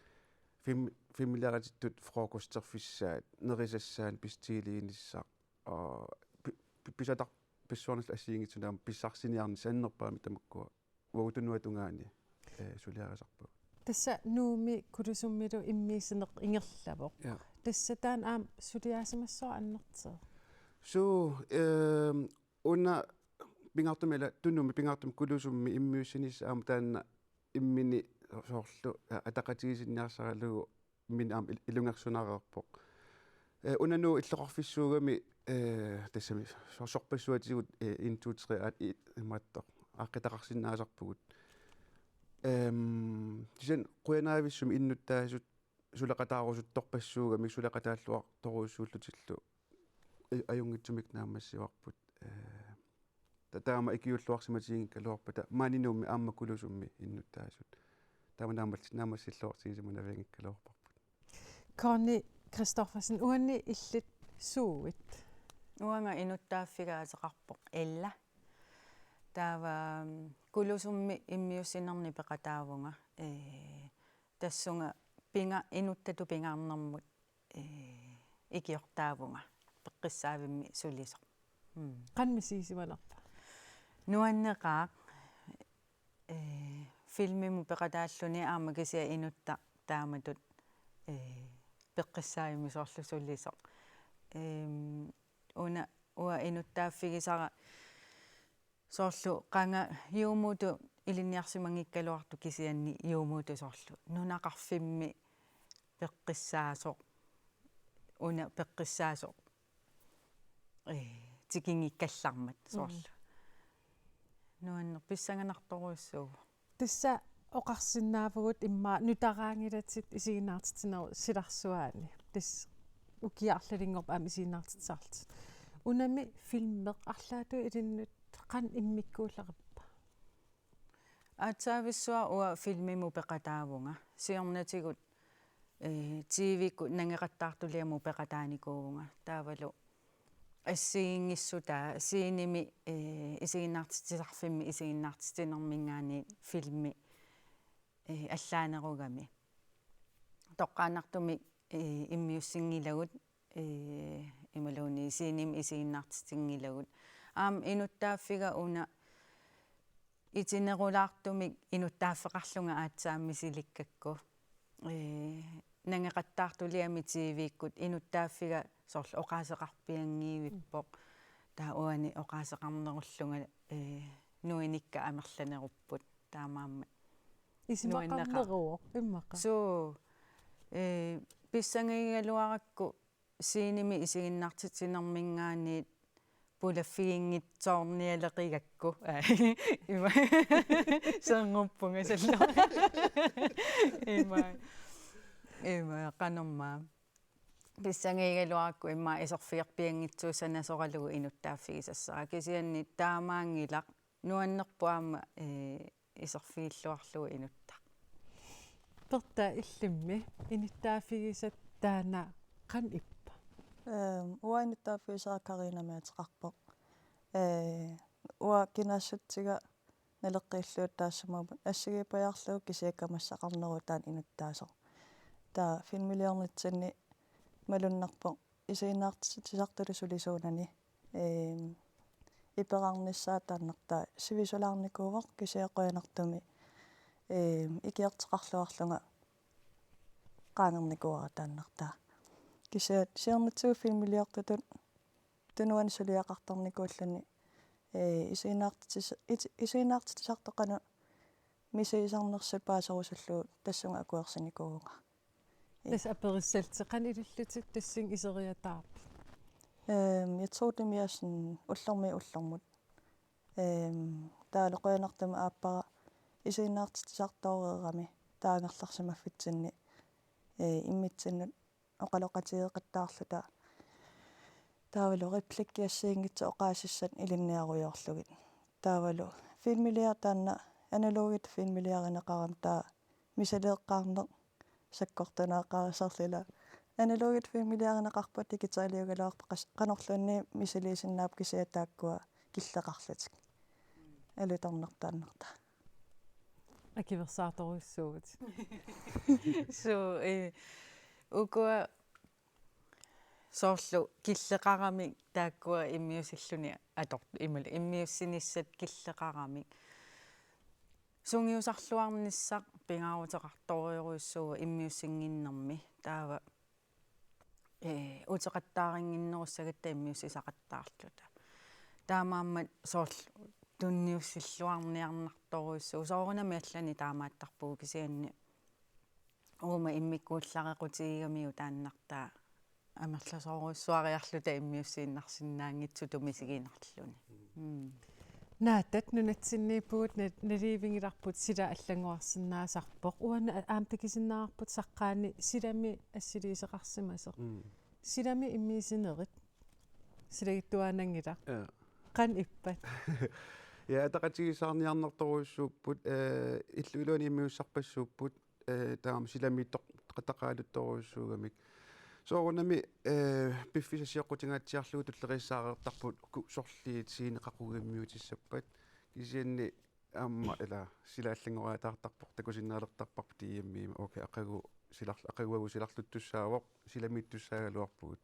film-, filmiliaritsittut frokosterfissaat, nerisassaat, bestiliinissaq, aa, pi-, pi-, pisataq-, pissuarnillu assigiinngitsunik aamma pissarsiniarnissaq annerpaamik tamakkua uagut tunuatungaani, eh, suliarisarpagut. Tassa Nuummi Kulusummilu immiussineq ingerlavoq. Ja. Tassa taanna aamma suliaasimassaaq annertooq. Suu, ehm, una pingaartumik ila Tunumi pingaartumik Kulusummi immiussinissaq aamma taanna immini soorlu, eh, ataqatigiissinniarsaralugu immini aamma il-, ilungersunareerpoq. Eh, una Nuuk illoqarfissuugami, eh, tassami sor-, sorpassuatigut, eh, en, to, tre aat i-, imaattoq aaqqitaqarsinnaasarpugut. Ehm, kisianni qujanarvissumik innuttaasut suleqataarusuttorpassuugamik suleqataalluartorujussuullutillu i-, ajunngitsumik naammassivarput. Eh, ta-, taama ikiuulluarsimatiginngikkaluarpata maani Nuummi aamma Kulusummi innuttaasut. Taama naammassi-, naammassilluartigisumanavianngikkaluarparput. Connie Christoffersen, uani illit suuit? Uanga inuttaaffigaateqarpoq Ella. Taava, mm, Kulusummi immiussinerni peqataavunga, ee, tassunga pinga-, inuttatut pingaarnermut, ee, ikiortaavunga peqqissaavimmi sulisoq. Mm. Qanoq misigisimanerpa? Nuanneqaaq, ee, filmimut peqataalluni aamma kisianni inuttaq taamatut, ee, peqqissaavimmi soorlu sulisoq. Ehm, una uanga inuttaaffigisara soorlu qanga Juumuutut ilinniarsimanngikkaluartoq kisianni Juumuutut soorlu nunaqarfimmi peqqissaasoq, una peqqissaasoq, ee, tikinngikkallarmat soorlu. Mm. Nuanneq pissanganartorujussuuvoq. Tassa oqarsinnaavugut immaqa nutaraanngilatit isiginnaartitsinerup silarsuaani. Tassa ukiaq arlalinngorpat aamma isiginnaartitsisarlutit. Unami filmeq arlaatigut ilinnut qanoq immikkuullarippa? Aatsaavissuaq uanga filmimut peqataavunga. Siornatigut, eh, T V-kkut nangeqattaartuliamut peqataanikuuvunga. Taavalu assigiinngissutaa scenemi, eh, isiginnaartitsisarfimmi isiginnaartitsinerminngaanniit filmi, eh, allaanerugami. Toqqaannartumik, eh, immiussinngilagut, eh, imaluunniit scenemi isiginnaartitsinngilagut. Aamma inuttaaffiga una itinerulaartumik inuttaaffeqarlunga aatsaat misilikkakku. Ee, nangeqattaartuliami T V-kkut inuttaaffiga soorlu oqaaseqarpianngivippoq. Taava uani oqaaseqarnerullunga, ee, nuinikka amerlanerupput taamaammat. Isumaqarneruvoq immaqa. Suu, ee, pissangagigaluarakku scenemi isiginnaartitsinerminngaanniit pulaffiginngitsoornialeqigakku. Ima. Sanguppunga sallu. Ima. Ima, qanormaa. Pissangagigaluarakku immaqa iserfigerpianngitsuussanasoralugu inuttaaffigisassara. Kisianni taamaanngilaq nuannerpoq aamma, eh, iserfigilluarlugu inuttaq. Perta, illimmi inuttaaffigisat taanna qanoq ippa? Ehm, uanga inuttaaffigisara Karinamik ateqarpoq. Eh, uanga kinaassutsiga naleqqiullugu taassuma assigiipajaarlugu kisianni kamassaqarneruvoq taanna inuttaasoq. Taava filmiliornitsinni malunnarpoq isiginnaartitsisartullu sulisuunani, ehm, iperarnissaa taannartaa sivisulaarnikuuvoq kisianni qujanartumik, ehm, ikiorteqarluarlunga qaangernikuuara taannartaa. Kisianni siornatigut filmiliortutut tunuani suliaqartarnikuulluni, eh, isiginnaartitis-, iti-, isiginnaartitsisartoq qanoq misigisarnersut paaserusullugu tassunga akuersinikuuvunga. Tassa aperissallutit qanoq ilillutit tassunga iseriataarpit? Ehm, jeg tror, det er mere sådan ullormiit ullormut. Ehm, taavalu qujanartumik aappara isiginnaartitsisartooreerami taava angerlarsimaffitsinni, eh, immitsinnut oqaloqatigeeqattaarluta. Taavalu replikki assigiinngitsut oqaasissat ilinniarujoorlugit. Taavalu filmiliaq taanna analogit filmiliarineqarami taava misiliiqqaarneq sakkortuneqarisarlila. Analogit filmiliarineqarpat digitaliugaluarpat qas-, qanorluunniit misiliisinnaappat kisianni taakkua killeqarlutik. Alutornartaannarta. Akuersaartorujussuuvutit. Suu, eh, ukua soorlu killeqaramik taakkua immiussilluni ator-, imalu immiussinissat killeqaramik. Sungiusarluarnissaq pingaaruteqartorujorujussuuvoq immiussinnginnermi. Taava, eh, uteqattaarinnginnerussagatta immiussisaqattaarluta. Taamaammat soorlu tunniussilluarniarnartorujussuuvoq. Soorunami allanik taamaattarpugut kisianni uuma immikkuullarequtigigamigit taannartaa amerlasoorujussuariarluta immiussiinnarsinnaanngitsutut misiginarluni. Mm. Naataat nunatsinniippugut na-, nalivigilarput sila allanngorsinnaasarpoq. Uani a-, aamma takusinnaavarput saqqaani silami assiliisoqarsimasoq. Mm. Silami immiussinerit. Silagittuaannanngilaq. Ja. Qanoq ippat? Ja, ataqatigiissaarniarnartorujussuupput, eh, illup iluani immiussisarpassuupput, eh, taama silamiittoq-, qataqaaluttorujussuugamik. Soorunami, eh, piffissaq sioqqutingaatsiarlugu tulleriissaareertarput ku-, sorliit sceneqaqugu immiutissappat. Kisianni aamma ila sila allanngoriataartarpoq, takusinnaalertarparput D M-imi. Okay, aqagu silar-, aqaguagu silarluttussaavoq, silamiittussaagaluarpugut.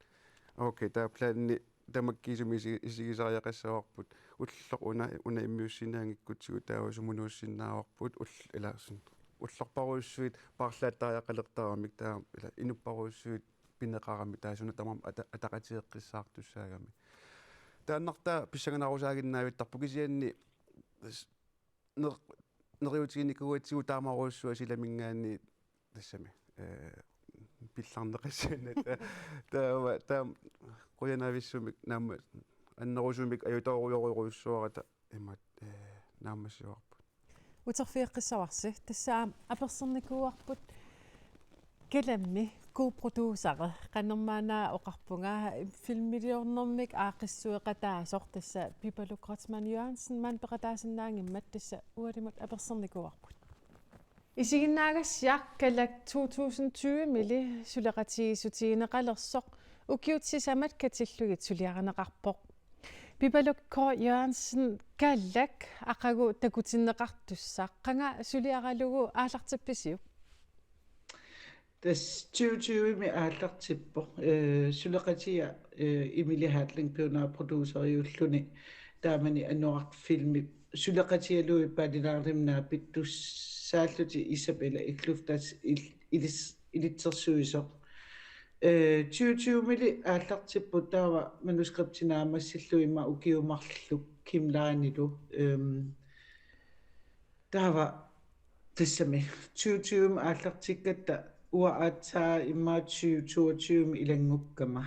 Okay, taava plani tamakkiisumik isi-, isigisariaqassavarput. Ulloq una, una immiussiinnanngikkutsigu taava sumunuussinnaavarput. Ull-, ila sun-, ullorparujussuit paarlaattariaqalertaramik taava ila inupparujussuit pineqaramik taava suna tamarmi ata-, ataqatigeqqissaartussaagamik. Taannartaa pissanganarusaaginnavittarpoq kisianni s-, ner-, neriuutiginikuugatsigu taamarujussuaq silaminngaanniit tassami, eh, pillarneqassaanata. Taava, taama qujanavissumik naamma annerusumik ajutoorujorujussuarata imaat, eh, naammassivarput. Uterfigeqqissavarsi, tassa aamma apersernikuuarput Kalammi co-produceri, qanormaanna oqarpunga, filmiliornermik aaqqissueqataasoq, tassa Pipaluk Kreutzmann Jørgensen maani peqataasinnaanngimmat, tassa ualimut apersernikuuarput. Isiginnaagassiaq Kalak to tusind tyve-mili suleqatigiissutigineqalersoq, ukiut sisamat katillugit suliarineqarpoq. Pipaluk K. Jørgensen, Kalak aqagu takutinneqartussaq, qanga suliaralugu aallartippisiuk? Tassa tyve tyve-mi aallartippoq. Øh, suleqatiga, øh, Emilie Hartling Bjørnar produceriulluni, taamani anoraq filmi suleqatigalugit Palunaarlimi naapittussaallutik Isabella Eklöf tassa il-, ilis-, ilitsersuisoq. Øh, tyve tyve-mili aallartippoq, taava manuskripti naammassillugu immaqa ukiut marluk Kim Laanilu. Øhm, taava tassami tyve tyve-mi aallartikkatta uanga aatsaat immaqa tyve toogtyve-mi ilanngukkama,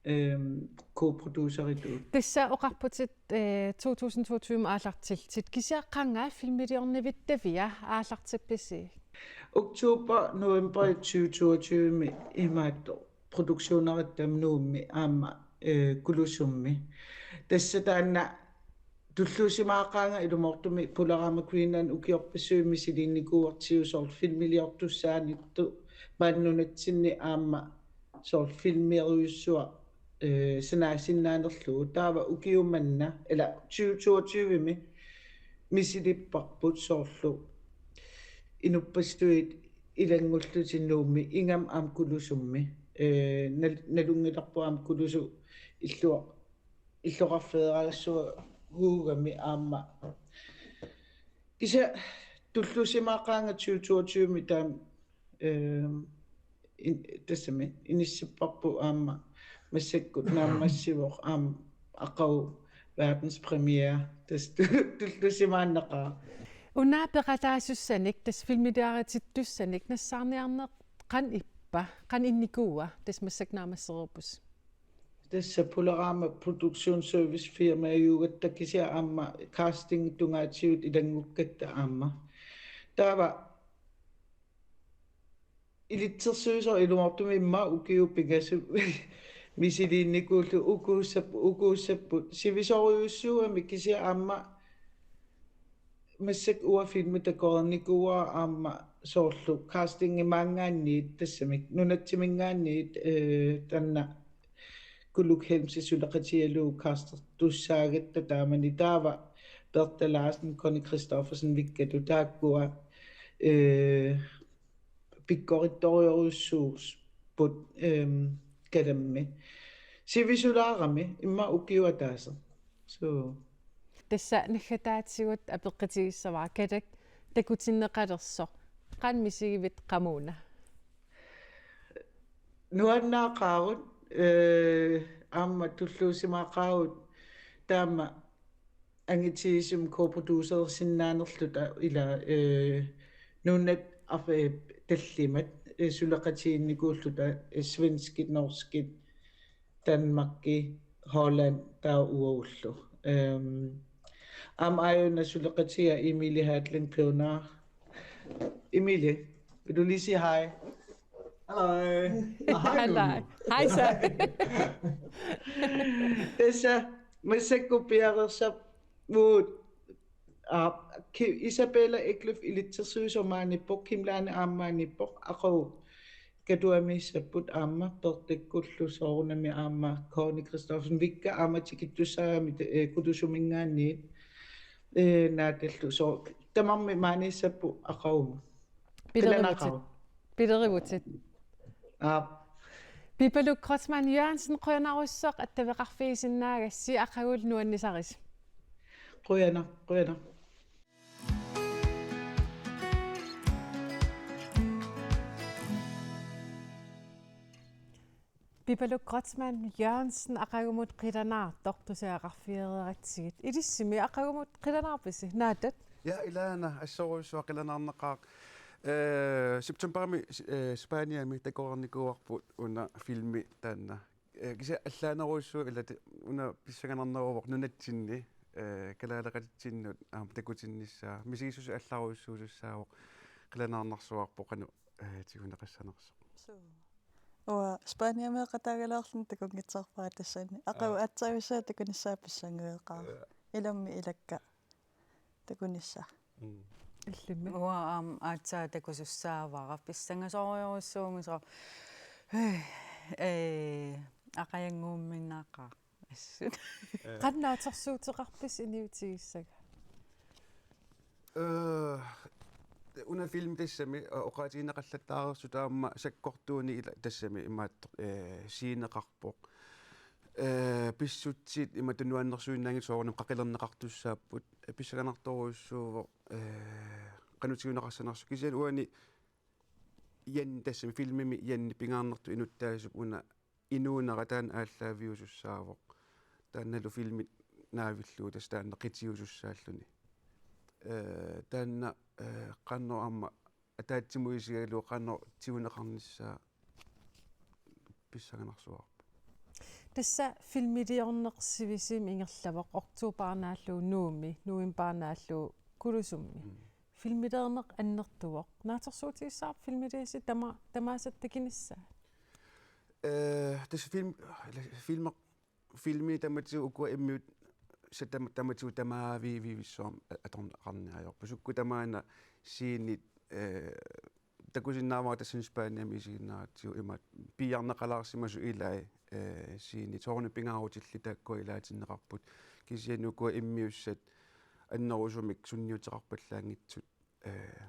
øhm, co-produceritut. Tassa oqarputit, øh, to tusind toogtyve-mi aallartillutit. Kisianni qanga filmiliornivittavia aallartippisi? Oktober, november i tyve toogtyve-mi imaattoq produktionerittama Nuummi aamma, øh, Kulusummi. Tassa taanna tulluusimaaqaanga ilumoortumik Polarama Greenland ukiorpassuit misiliinnikuuartigu soorlu filmiliortussaanittut maani nunatsinni aamma soorlu filmiliorujussuaq, øh, sanaasinnaanerlugu. Taava ukiumanna, eller tyve toogtyve-mi misilipparput soorlu inuppassuit ilanngullutik Nuummi, ingammik aamma Kulusummi. Øh, nal-, nalunngilarput aamma Kulusuk illuar-, illoqarfeeraassua huugami aamma. Kisianni tulluusimaaqaanga tyve toogtyve-mi taama, øh, in-, tassami inissipparput aamma massakkut naammassivoq aamma aqagu verdenspremiere, tassa tu-, tulluusimaannaqaaq. Una peqataasussanik, tassa filmiliaritittussanik nassaarniarneq qanoq ippa, qanoq innikuua, tassa massakkut naammassereerpusi? Tassa Polarama Produktionsservice firmajuugatta kisianni aamma casting tungaatigut ilanngukkatta aamma. Taava ilitsersuisoq ilumoortumik immaqa ukiut pingasut misiliinnikuullugu ukuussap-, ukuussapput. Sivisoorujussuugami kisianni aamma massakkut uanga filmi takoreernikuuara aamma soorlu castingimaanngaanniit, tassami nunatsiminngaanniit, øh, taanna Kuluk Helmsi suleqatigalugu castertussaagatta taamani, taava Bertha Larsen, Connie Christoffersen, Vikkatu taakkua, øh, pikkorittorujussuupput, øhm, Kalammi. Sivisulaarami immaqa ukiup ataaseq. Suu. Tassa naggataatigut apeqqutigissavara, Kalak takutinneqalersoq. Qanoq misigivit qamuuna? Nuannaaqaarut, øh, aamma tulluusimaaqaarut taama angitigisumik co-producerisinnaanerluta ila, øh, nunat af-, øh, tallimat, øh, suleqatigiinnikuulluta, øh, svenskit, norskit, Danmarki, Holland, taava uagullu. Øhm, aamma aajuna suleqatiga Emilie Hartling Bjørnar. Emilie, vil du lige sige hej? Hallo. Nå, hej, Hallo. Lulu. Hej så. Tassa massakkut piareersarpugut, aa, Ki-, Isabella Eklöf ilitsersuisoq maaniippoq, Kim Laane aamma maaniippoq, aqagu katuamiissapput aamma Bertakkullu soorunami aamma Connie Christoffersen, Vikka aamma tikittussaagami, øh, Kulusuminngaanniit, øh, Naatallu, soo-, tamarmik maaniissapput aqagumut. Pilerivutit. Qilanaaqaaq. Pilerivutit. Aap. Pipaluk Kreutzmann Jørgensen, qujanarsuaq attaveqarfigisinnaagassi, aqagulu nuannisarisi. Qujanaq, qujanaq. Pipaluk Kreutzmann Jørgensen, aqagumut qilanaartoq tusagaqarfigereeratsigit. Ilissimi aqagumut qilanaarpisi, Naatat? Ja, ilaana, assorujussuaq qilanaarnaqaaq. Øh, septemberimi, øh, Spaniami takoreernikuuarput una filmi taanna. Øh, kisianni allaanerujussuaq ila te-, una pissanganarneruvoq nunatsinni, øh, kalaaleqatitsinnut aamma takutinnissaa. Misigissuseq allarujussuusussaavoq, qilanaarnarsuarpoq qanoq, øh, tiguneqassanersoq. Suu. Uanga Spaniameeqataagaluarlunga takunngitsoorpara tassani. Aqagu Aa. Aatsaavissaa takunissaa pissangaveqaara. Aa. Ilummi ilakka takunissaa. Mm. Illimmi. Uanga aamma aatsaat takusussaavara pissangasorujussuugami soorlu. Eh, eh, aqagunnguumminnaaqaaq. Assut. Eh. Qanoq naatsorsuuteqarpisi inuuitigissagaanni? Eh, una filmi tassami, eh, oqaatigineqallattaareersut aamma sakkortuunik ila tassami imaattoq, eh, sceneqarpoq. Eh, pissutsit imatut nuannersuinnaanngitsut soorunami qaqilerneqartussaapput. Eh, pissanganartorujussuuvoq, eh, qanoq tiguneqassanersoq. Kisianni uani Jan tassami filmimi Janni pingaarnertut inuttaasup una inuunera taanna aallaaviusussaavoq. Taannalu filmi naavillugu tassa taanna qitiusussaalluni. Eh, taanna, eh, qanoq aamma ataatsimut isigalugu qanoq tiguneqarnissaa pissanganarsuarpoq. Tassa filmiliorneq sivisimi ingerlavoq, oktobarip naallugu Nuummi, novembarip naallugu Kulusummi. Mm. Filmiliorneq annertuvoq. Naatsorsuutigissavarput filmiliasi tama-, tamaasa takunissaa? Eh, tassa film-, filmer-, filmi tamatigut ukua immiussat tam-, tamatigut tamaaviivissuarmik a-, atorneqarniarput. Sukkut tamaana scenit, eh, takusinnaavara tassani Spaniami isiginnaaratsigu imaattoq piiarneqalaarsimasut ilai, eh, scenit soorunami pingaarutillit taakkua ilaatinneqarput. Kisianni ukua immiussat annerusumik sunniuteqarpallaanngitsut, eh,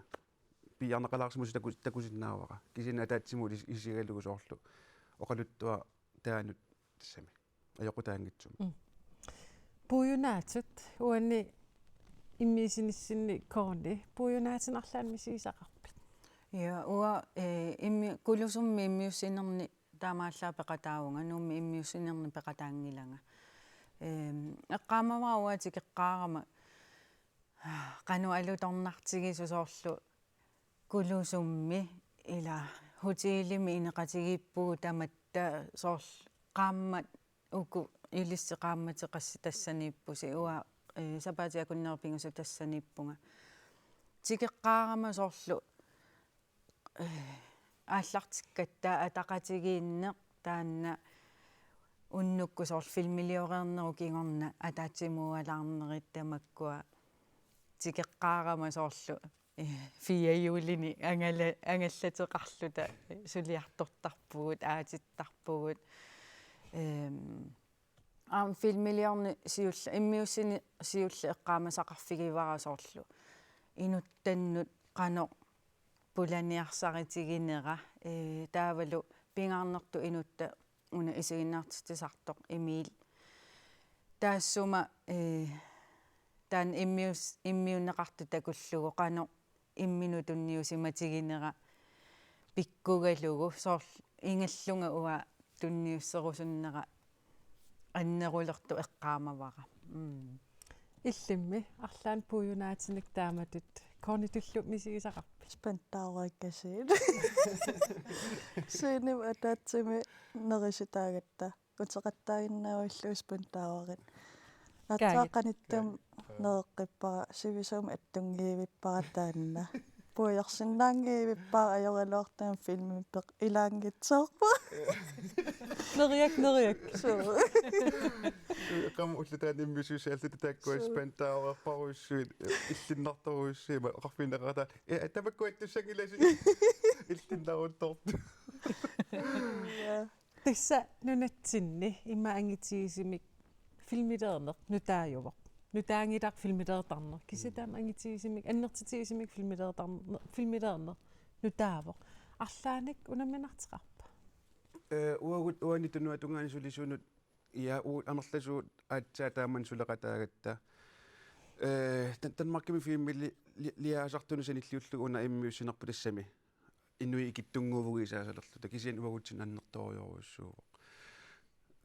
piiarneqalaarsimasut taku-, takusinnaavara. Kisianni ataatsimut is-, isigalugu soorlu oqaluttuaq taanut tassami ajoqutaanngitsumik. Mm. Puiunaatut uani immiussinissinni Connie, puiunaatut arlaannik misigisaqarpit? Ja, uanga, eh, immi-, Kulusummi immiussinerni taamaallaat peqataavunga, Nuummi immiussinerni peqataanngilanga. Ehm, eqqaamavara uanga tikeqqaarama qanoq alutornartigisoq soorlu Kulusummi ila hotelimi ineqatigiippugut tamatta soorlu qaammat uku ilissi qaammatit qassit tassaniippusi uanga, eh, sapaatip akunneri pingasut tassaniippunga. Tikeqqaarama soorlu, eh, aallartikkatta ataqatigiinneq taanna unnukkut soorlu filmilioreernerup kingorna ataatsimuualaarnerit tamakkua tikeqqaarama soorlu, eh, fire hjulinik angala-, angallateqarluta suliartortarpugut, aatittarpugut. Ehm, aamma filmiliorneq siulleq, immiussineq siulleq eqqaamasaqarfigivara soorlu inuttannut qanoq pulaniarsaritiginera, eh, taavalu pingaarnertut inuttat una isiginnaartitsisartoq Emil. Taassuma, eh, taanna immius-, immiunneqartut takullugu qanoq imminut tunniusimatiginera pikkugalugu soorlu ingallunga uanga tunniusserusunnera annerulertoq eqqaamavara. Mm. Illimmi arlaannik puiunaatinik taamatut Connietullu misigisaqarpit? Spændtauerikkasiit. Scenimi ataatsimi nerisitaagatta. Uteqattaaginnarlugu spændtauerit. Kaaja. Aatsaat qanittumi nereqqippara, sivisuumik attunngivippara taanna. Puiorsinnaanngivippara ajoraluartumik filmimi peq-, ilaanngitsoorpara. Neriak, neriak. Suu. Qam ullut taanna immiussisaalluta taakkua. Suu. Spændtauerparujussuit, illinnartorujussuit, oqarfigineqarata. Eh, tamakku attussanngilasi. Illinnaruttortut. Ja. Tassa nunatsinni immaqa angitigisumik filmiliorneq nutaajuvoq. Nutaanngilaq filmiliortarneq. Kisianni taama angitigisumik, annertutigisumik filmiliortarneq, filmiliorneq nutaavoq. Arlaannik unamminartoqarpa? Eh, uagut uani tunuatungaani sulisunut, ja, uagut amerlasuut aatsaat taamani suleqataagatta. Eh, Dan-, Danmarkimi filmili-, li-, liaasartunut sanilliullugu una immiussinerput tassami. Inuit ikittunnguuvugisaasalerluta kisianni uagutsinnut annertoorujorujussuuvoq.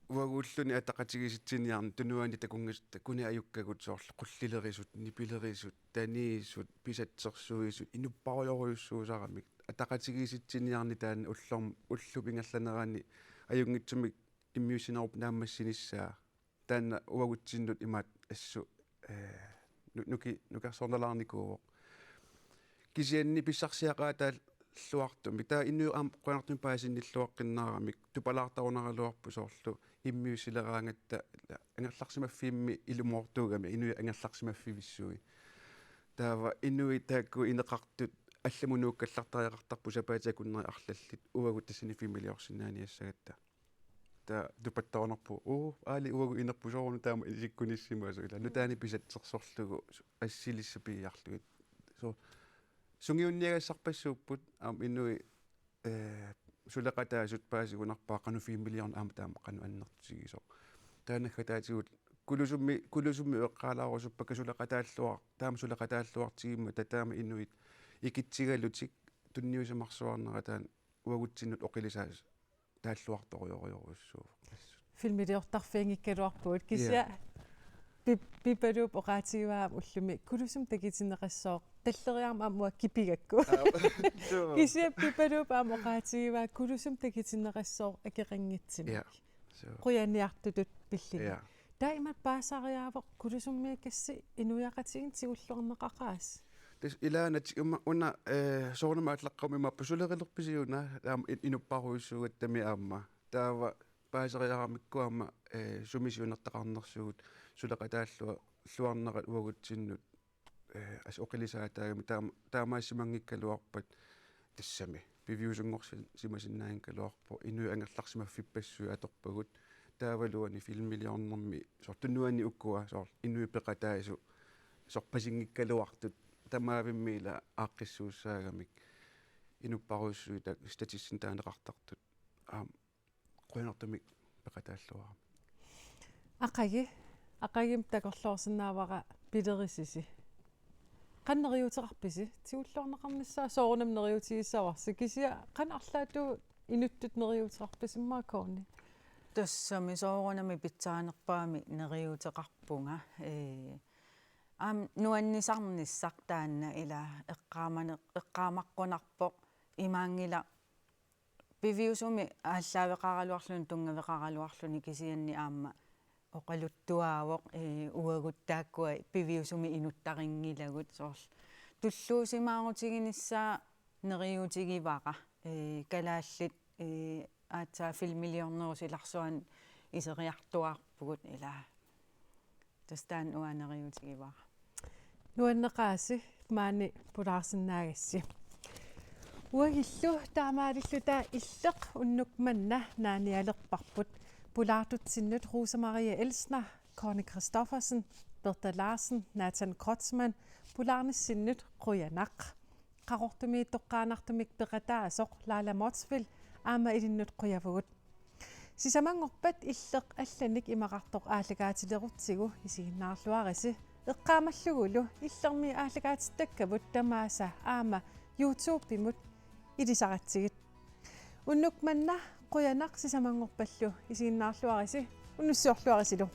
Uaguulluni ataqatigiissitsiniarneq tunuani takunngas-, takuneq ajukkagut soorlu qullilerisut, nipilerisut, taniisut, pisatsersuisut, inupparujorujussuusaramik. Ataqatigiissitsiniarneq taanna ullorm-, ullup ingerlanerani ajunngitsumik immiussinerup naammassinissaa. Taanna uagutsinnut imaattoq assut, eh, nu-, nuki-, nukersornalaarnikuuvoq. Kisianni pissarsiaqaataal-, angerlarsimaffigiluartumik. Taava inuit aamma qujanartumik paasinnilluaqqinnaramik tupalaartarunaraluarput soorlu immiussileraangatta angerlarsimaffimmik ilumoortuugami inuit angerlarsimaffivissui. Taava inuit taakku ineqartut allamut nuukkallartariaqartarput sapaatip akunneri arlallit uagut tassani filmiliorsinnaaniassagatta. Taava tupattarunarpoq, uu, aali uagut inerput soorunami taama isikkunissimasoq ila. Nutaanik pisatsersorlugu, assilissat piiarlugit. So, sungiunniagassarpassuupput, aamma inuit, eh, suleqataasut paasigunarpaat qanoq filmiliorneq aamma taama qanoq annertutigisoq. Taava naggataatigut Kulusummi, Kulusummi eqqaalaarusuppakka suleqataalluar-, taama suleqataalluartigimmata taava taama inuit ikitsigalutik tunniusimarsuarnerat taanna uagutsinnut oqilisaa- taalluartorujorujorujussuuvoq. Filmiliortarfianngikkaluarpugut kisianni. Ja. Pip-, Pipaluup oqaatigivaa ullumi Kulusumik takutinneqassooq talleriarmat aamma uanga kipigakku. Aa, suu. Kisianni Pipaluup aamma oqaatigivaa Kulusumik takutinneqassooq akeqanngitsumik. Ja, suu. Qujaniartutut pilluni. Ja. Taava imatut paasisariaqarpoq Kulusummiikkassi inuiaqatigiinni tigulluarneqaqaasi. Tassa ilaana ti-, uma-, una, eh, soorunami aallaqqaammut imaappoq sulerilerpisi una, taama in-, inupparujussuugattami aamma. Taava paasisariaqaramikkit aamma, eh, sumi siunertaqarnersugut suleqataallua-, -lluarnerat uagutsinnut, eh, assut oqilisaataagami taama-, taamaasimanngikkaluarpat tassami piviusunngorsimasinnaanngikkaluarpoq inuit angerlarsimaffippassuit atorpagut taavalu uani filmiliornermi soorlu tunuani ukua soorlu inuit peqataasut soorlu pasinngikkaluartut tamaavimmik ila aaqqissuussaagamik inupparujussuit taakku statistikkimik taaneqartartut aamma qujanartumik peqataalluarami. Aqagi, Aqagimut takorloorsinnaavara pilerisisi. Qanoq neriuuteqarpisi? Tigulluarneqarnissaa soorunami neriuutigissavarsi. Kisianni qanoq arlaatigut inuttut neriuuteqarpisi immaqa Connie? Tassami soorunami pitsaanerpaamik neriuuteqarpunga. Ee, aamma nuannisarnissaq taanna ila eqqaamane-, eqqaamaqqunarpoq imaanngilaq piviusumik aallaaveqaraluarluni, tunngaveqaraluarluni kisianni aamma oqaluttuaavoq, ee, uagut taakkua piviusumik inuttarinngilagut soorlu. Tulluusimaarutiginissaa neriuutigivara, ee, kalaallit, ee, aatsaat filmiliornerup silarsuani iseriartuaarpugut ila. Tassa taanna uanga neriuutigivara. Nuanneqaasi maani pulaarsinnaagassi. Uagullu taamaalilluta Illeq unnuk manna naanialerparput. Pulaartutsinnut Rosa Marie Elsner, Connie Christoffersen, Bertha Larsen, Nathan Kreutzmann, pulaarnissinnut qujanaq. Qaqortumiittoqqaannartumik peqataasoq Laila Motzfeldt aamma ilinnut qujavugut. Sisamanngorpat Illeq allanik imaqartoq aallakaatilerutsigu isiginnaarluarisi, eqqaamallugulu Illermi aallakaatittakkavut tamaasa aamma YouTube-imut ilisaratsigit. Unnuk manna qujanaq, sisamanngorpallu isiginnaarluarisi, unnussiorluarisilu.